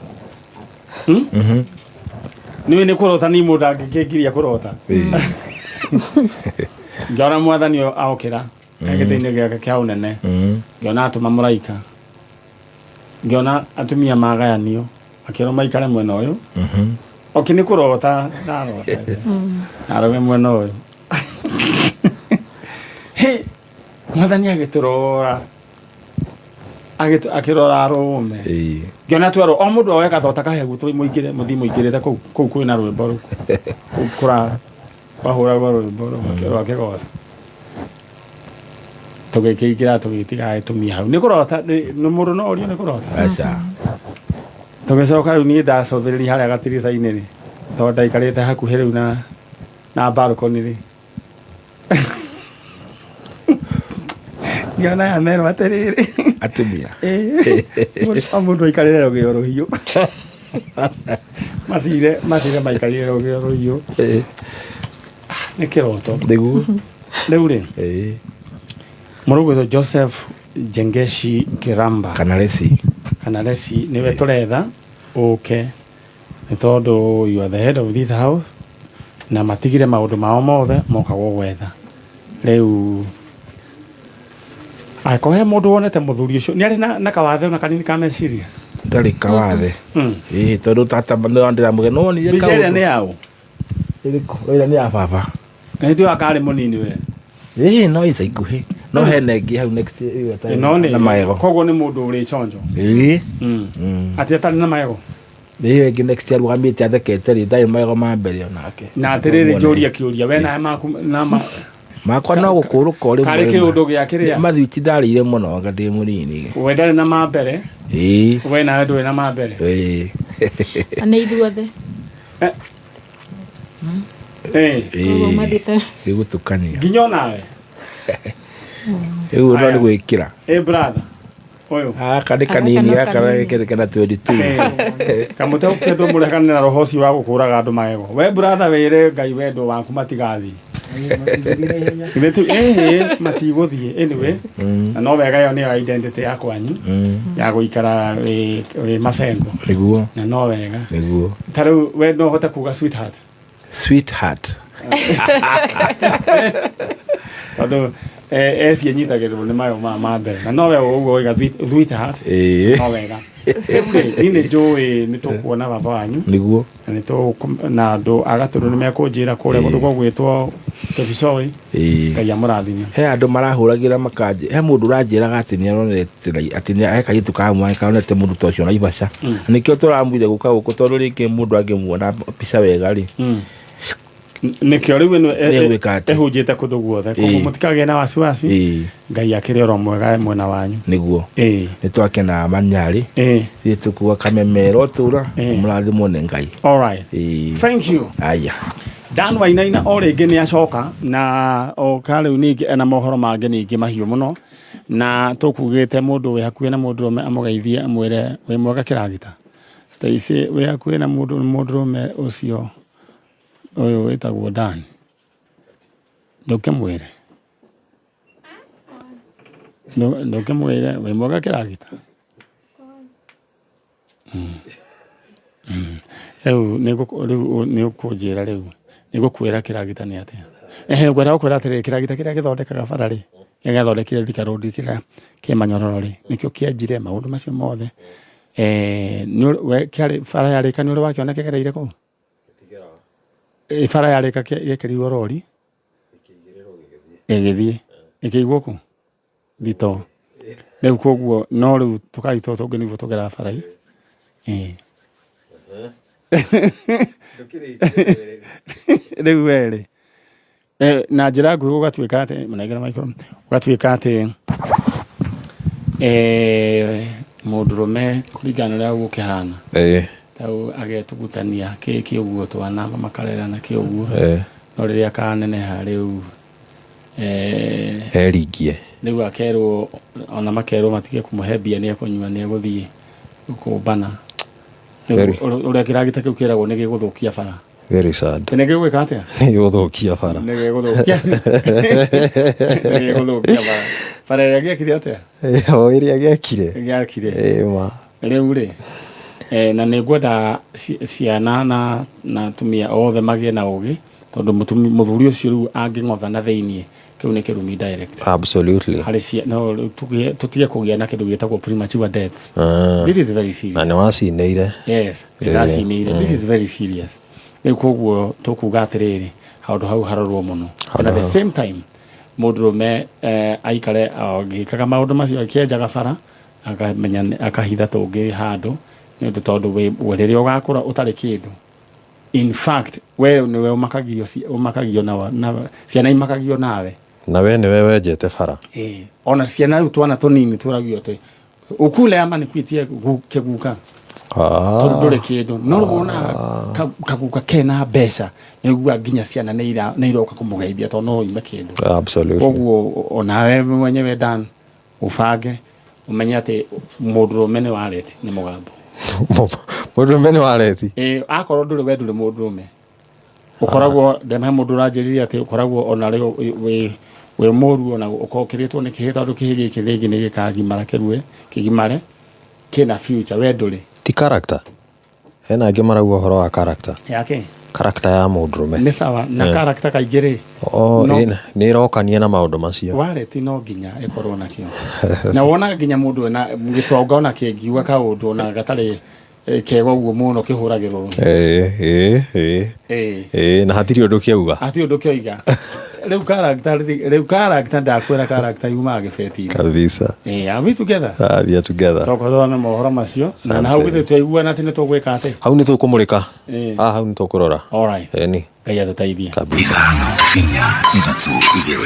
Nĩũĩ nĩ kũrota ni mũndũ angĩkĩngiria kũrota. Ngĩona mwathani aokĩra gĩtĩ-inĩ gĩake kĩa ũnene. Ngĩona atũma mũraika. Ngĩona atumia magayanio, akĩrwo maikare mwena ũyũ. Okay, nĩ kũrota ndarota. Arũme mwena ũyũ. He, mwathani agĩtũrora. Akĩrora arũme. Ngĩona twerwo o mũndũ oe gathota kahehu mũingĩre, mũthiĩ mũingĩrĩte kũu kwĩna rwĩmbo rũu. Kũu kwahũragwo rwĩmbo rwa kĩgoco. Tũgĩkĩingĩra tũgĩtiga atumia hau. Nĩ kũrota, nĩ mũndũ no orio nĩ kũrota. Aca. Tũgĩcoka rĩu niĩ ndacũthĩrĩria harĩa gatirica-inĩ rĩ, tondũ ndaikarĩte hakuhĩ rĩu na balcony rĩ. Ngĩona aya merwo atĩrĩrĩ. Atumia. O mũndũ aikarĩre rũgĩo rũhiũ. Macire maikarĩre rũgĩo rũhiũ. Nĩ kĩroto. Nĩguo. Rĩu rĩ, mũrũgwĩtwo Joseph Jengeshi Kiramba. Kana Lesi. Kana Lesi nĩwe tũretha ũke nĩ tondũ you are the head of this house na matigire maũndũ mao mothe moka gũgwetha. Rĩu angĩkorwo he mũndũ wonete mũthuri ũcio nĩ arĩ na kawathe ona kanini ka meciria. Ndarĩ kawathe. Tondũ tata nĩ ndĩramũge no wonire Mbica ĩrĩa nĩ yaũ? Ĩrĩkũ? Ĩrĩa nĩ ya baba. Hĩndĩ ĩyo akarĩ mũnini we. No ica ikuhĩ. No hena ĩngĩ hau next ĩyo ĩtarĩ No nĩ na magego. Koguo nĩ mũndũ ũrĩ chonjo. Atĩ atarĩ na magego. Ĩyo ĩngĩ next arũgamĩte athekete rĩ, ndarĩ magego ma mbere onake. Na atĩrĩrĩ njũrie kĩũria, we nawe maku na ma Makwa no gũkũrũka o rĩmwe. Karĩ kĩũndũ gĩa kĩrĩa? Mathwiti ndarĩire mũno anga ndĩ mũnini. We ndarĩ na ma mbere. We nawe ndũrĩ na ma mbere. Na nĩ ithuothe. Koguo mathiĩte. Gĩgũtukania. Nginya onawe. Rĩu no nĩ gwĩkĩra. Brother. Ũyũ. Gaka nĩ kanini, gaka kena 22. Kamũtĩ ũkĩendwo mũrekane na roho ũcio wa gũkũraga andũ magego. We brother wĩre Ngai wendo waku matigathiĩ. Matigũthiĩ anyway. Na no wega ĩyo nĩyo identity ya kwanyu ya gũikara wĩ mabengo. Nĩguo. Na no wega. Nĩguo. Ta rĩu we no ũhote kuga sweetheart. Sweetheart. Tondũ eci ĩnyitagĩrĩrwo nĩ mayo ma mbere. Na nowe ũguo waiga sweetheart. No wega. Niĩ nĩ njũĩ nĩ tũkuona baba wanyu. Nĩguo. Na nĩ na andũ a Gatũndũ nĩ mekũnjĩra kũrĩa kũndũ gwĩtwo Kebicoi. Ĩĩ. Ngai amũrathime. He andũ marahũragĩra makanje, he mũndũ ũranjĩraga atĩ nĩ aronete atĩ nĩ he kairĩtu kamwe karonete mũndũ ta ũcio Naivasha. Na nĩkĩo tũramwire gũka gũkũ tondũ rĩngĩ mũndũ angĩmuona mbica wega rĩ. Nĩkĩo rĩu ĩno Nĩegwĩka atĩa? ĩhunjĩte kũndũ guothe. Koguo Ĩĩ. mũtikagĩe na wasiwasi. Ĩĩ. Ngai akĩrĩ oro mwega e mwena wanyu. Nĩguo. Ĩĩ. Nĩ twakena manyarĩ. Ĩĩ. Ithuĩ tũkuga kamemero tũra mũrathimwo nĩ Ngai. All right. Ĩĩ. Thank you. Aya. Dan Wainaina o rĩngĩ nĩ acoka na oka rĩu ningĩ ena mohoro mangĩ ningĩ mahiũ mũno na tũkugĩte mũndũ wĩ hakuhĩ na mũndũrũme amũgeithie amwĩre wĩ mwega kĩragita. Stacy wĩ hakuhĩ na mũndũ mũndũrũme ũcio ũyũ wĩtagwo Dan, ndũkĩmwĩre ndũkĩmwĩre wĩ mwega kĩragita. Rĩu rĩu nĩ ũkũnjĩra rĩu nĩ ngũkwĩra kĩragita nĩ atĩa. Ehe ngwenda gũkwĩra atĩrĩrĩ, kĩragita kĩrĩa gĩthondekaga bara rĩ, kĩrĩa gĩathondekire Thika Road kĩrĩa kĩ Manyororo rĩ, nĩkĩo kĩenjire maũndũ macio mothe. Kĩarĩ bara ya Rĩka nĩ ũrĩ wakĩona kĩgereire kũu? Bara ya Rĩka gĩekĩrirwo rori ĩgĩthiĩ ĩkĩigwo kũ thitoo. Rĩu koguo no rĩu tũkari tũtũ tũngĩ nĩguo tũgeraga bara ĩĩ. Rĩu we rĩ, na njĩra nguhĩ gũgatuĩka atĩ, mũnengere micro, gũgatuĩka atĩ mũndũrũme kũringana na ũrĩa gũkĩhana tau agetugutania kĩ kĩ ũguo twana makarera na kĩ ũguo no rĩrĩa kaneneha rĩu Eringie. Rĩu akerwo ona makerwo matige kũmũhe mbia nĩ ekũnyua nĩ egũthiĩ kũmbana. Very. Ũrĩa kĩragita kĩu kĩragwo nĩ gĩgũthũkia bara. Very sad. Nĩ gĩgwĩka atĩa? Nĩ gĩgũthũkia bara. Nĩ gĩgũthũkia. Nĩ gĩgũthũkia bara. Bara ĩrĩa gĩekire atĩa? O ĩrĩa gĩekire. Gĩakire. Ĩĩ ma. Rĩu rĩ, na nĩ ngwenda ciana na atumia othe magĩe na ũgĩ tondũ mũthuri ũcio rĩu angĩng'otha na thĩiniĩ kĩu nĩ kĩrumi direct. Absolutely. Harĩ no rĩu tũtige kũgĩa na kĩndũ gĩtagwo premature deaths. This is very serious. Na nĩ wacinĩire. Yes, nĩndacinĩire. This is very serious. Rĩu koguo tũkuga atĩrĩrĩ, handũ hau harorwo mũno. And at the same time, mũndũrũme aikare agĩkaga maũndũ macio akĩenjaga bara, akamenya akahitha tũngĩ handũ, nĩ ũndũ tondũ rĩrĩa ũgakũra ũtarĩ kĩndũ. In fact, we nĩwe ũmakagio ũmakagio na ciana imakagio nawe. Na we nĩwe wenjete bara. Ĩĩ. Ona ciana rĩu twana tũnini tũragio atĩ ukule ama nĩkwitie kĩguka. Tondũ ndũrĩ kĩndũ. No rĩu wonaga kaguka kena mbeca, nĩ ũiguaga nginya ciana nĩ iroka kũmũgeithia tondũ no oime kĩndũ. Absolutely. Koguo onawe mwenyewe Dan, ũbange, ũmenye atĩ mũndũrũme nĩ wallet, nĩ mũgambo. Mũndũrũme nĩ wallet? Ĩĩ, akorwo ndũrĩ we ndũrĩ mũndũrũme. Ũkoragwo, ndeme mũndũ ũranjĩrire atĩ ũkoragwo ona rĩo wĩ mũru ona ũkĩrĩtwo nĩ kĩhĩ tondũ kĩhĩ gĩkĩ rĩngĩ nĩ gĩkagimara kĩrue, kĩgimare, kĩna future, we ndũrĩ. Ti character? Hena angĩ marauga ũhoro wa character. Yake? Character ya mũndũrũme. Nĩ sawa, na character kaingĩ rĩ. O, No. nĩ ĩrokania na maũndũ macio. Wallet no nginya ĩkorwo nakĩo. Na wonaga nginya mũndũ ena gĩtonga ona kĩngiuga kaũndũ ona gatarĩ kega ũguo mũno kĩhũragĩrwo rũhĩ. Na hatirĩ ũndũ kĩauga. Hatirĩ ũndũ kĩoiga. Rĩu character, rĩu character ndakwĩra character yumaga gĩbeti-inĩ. Kabisa. Are we together? We are together. Tokorwo mohoro macio. Na Asante. hau githĩ twaiguana atĩ nĩ tũgwĩka atĩ? Hau nĩ tũkũmũrĩka. Hau nĩ tũkũrora. All right. Ĩni. Ngai atũteithie. Kabisa. Ithano, inya, ithatũ, igĩrĩ.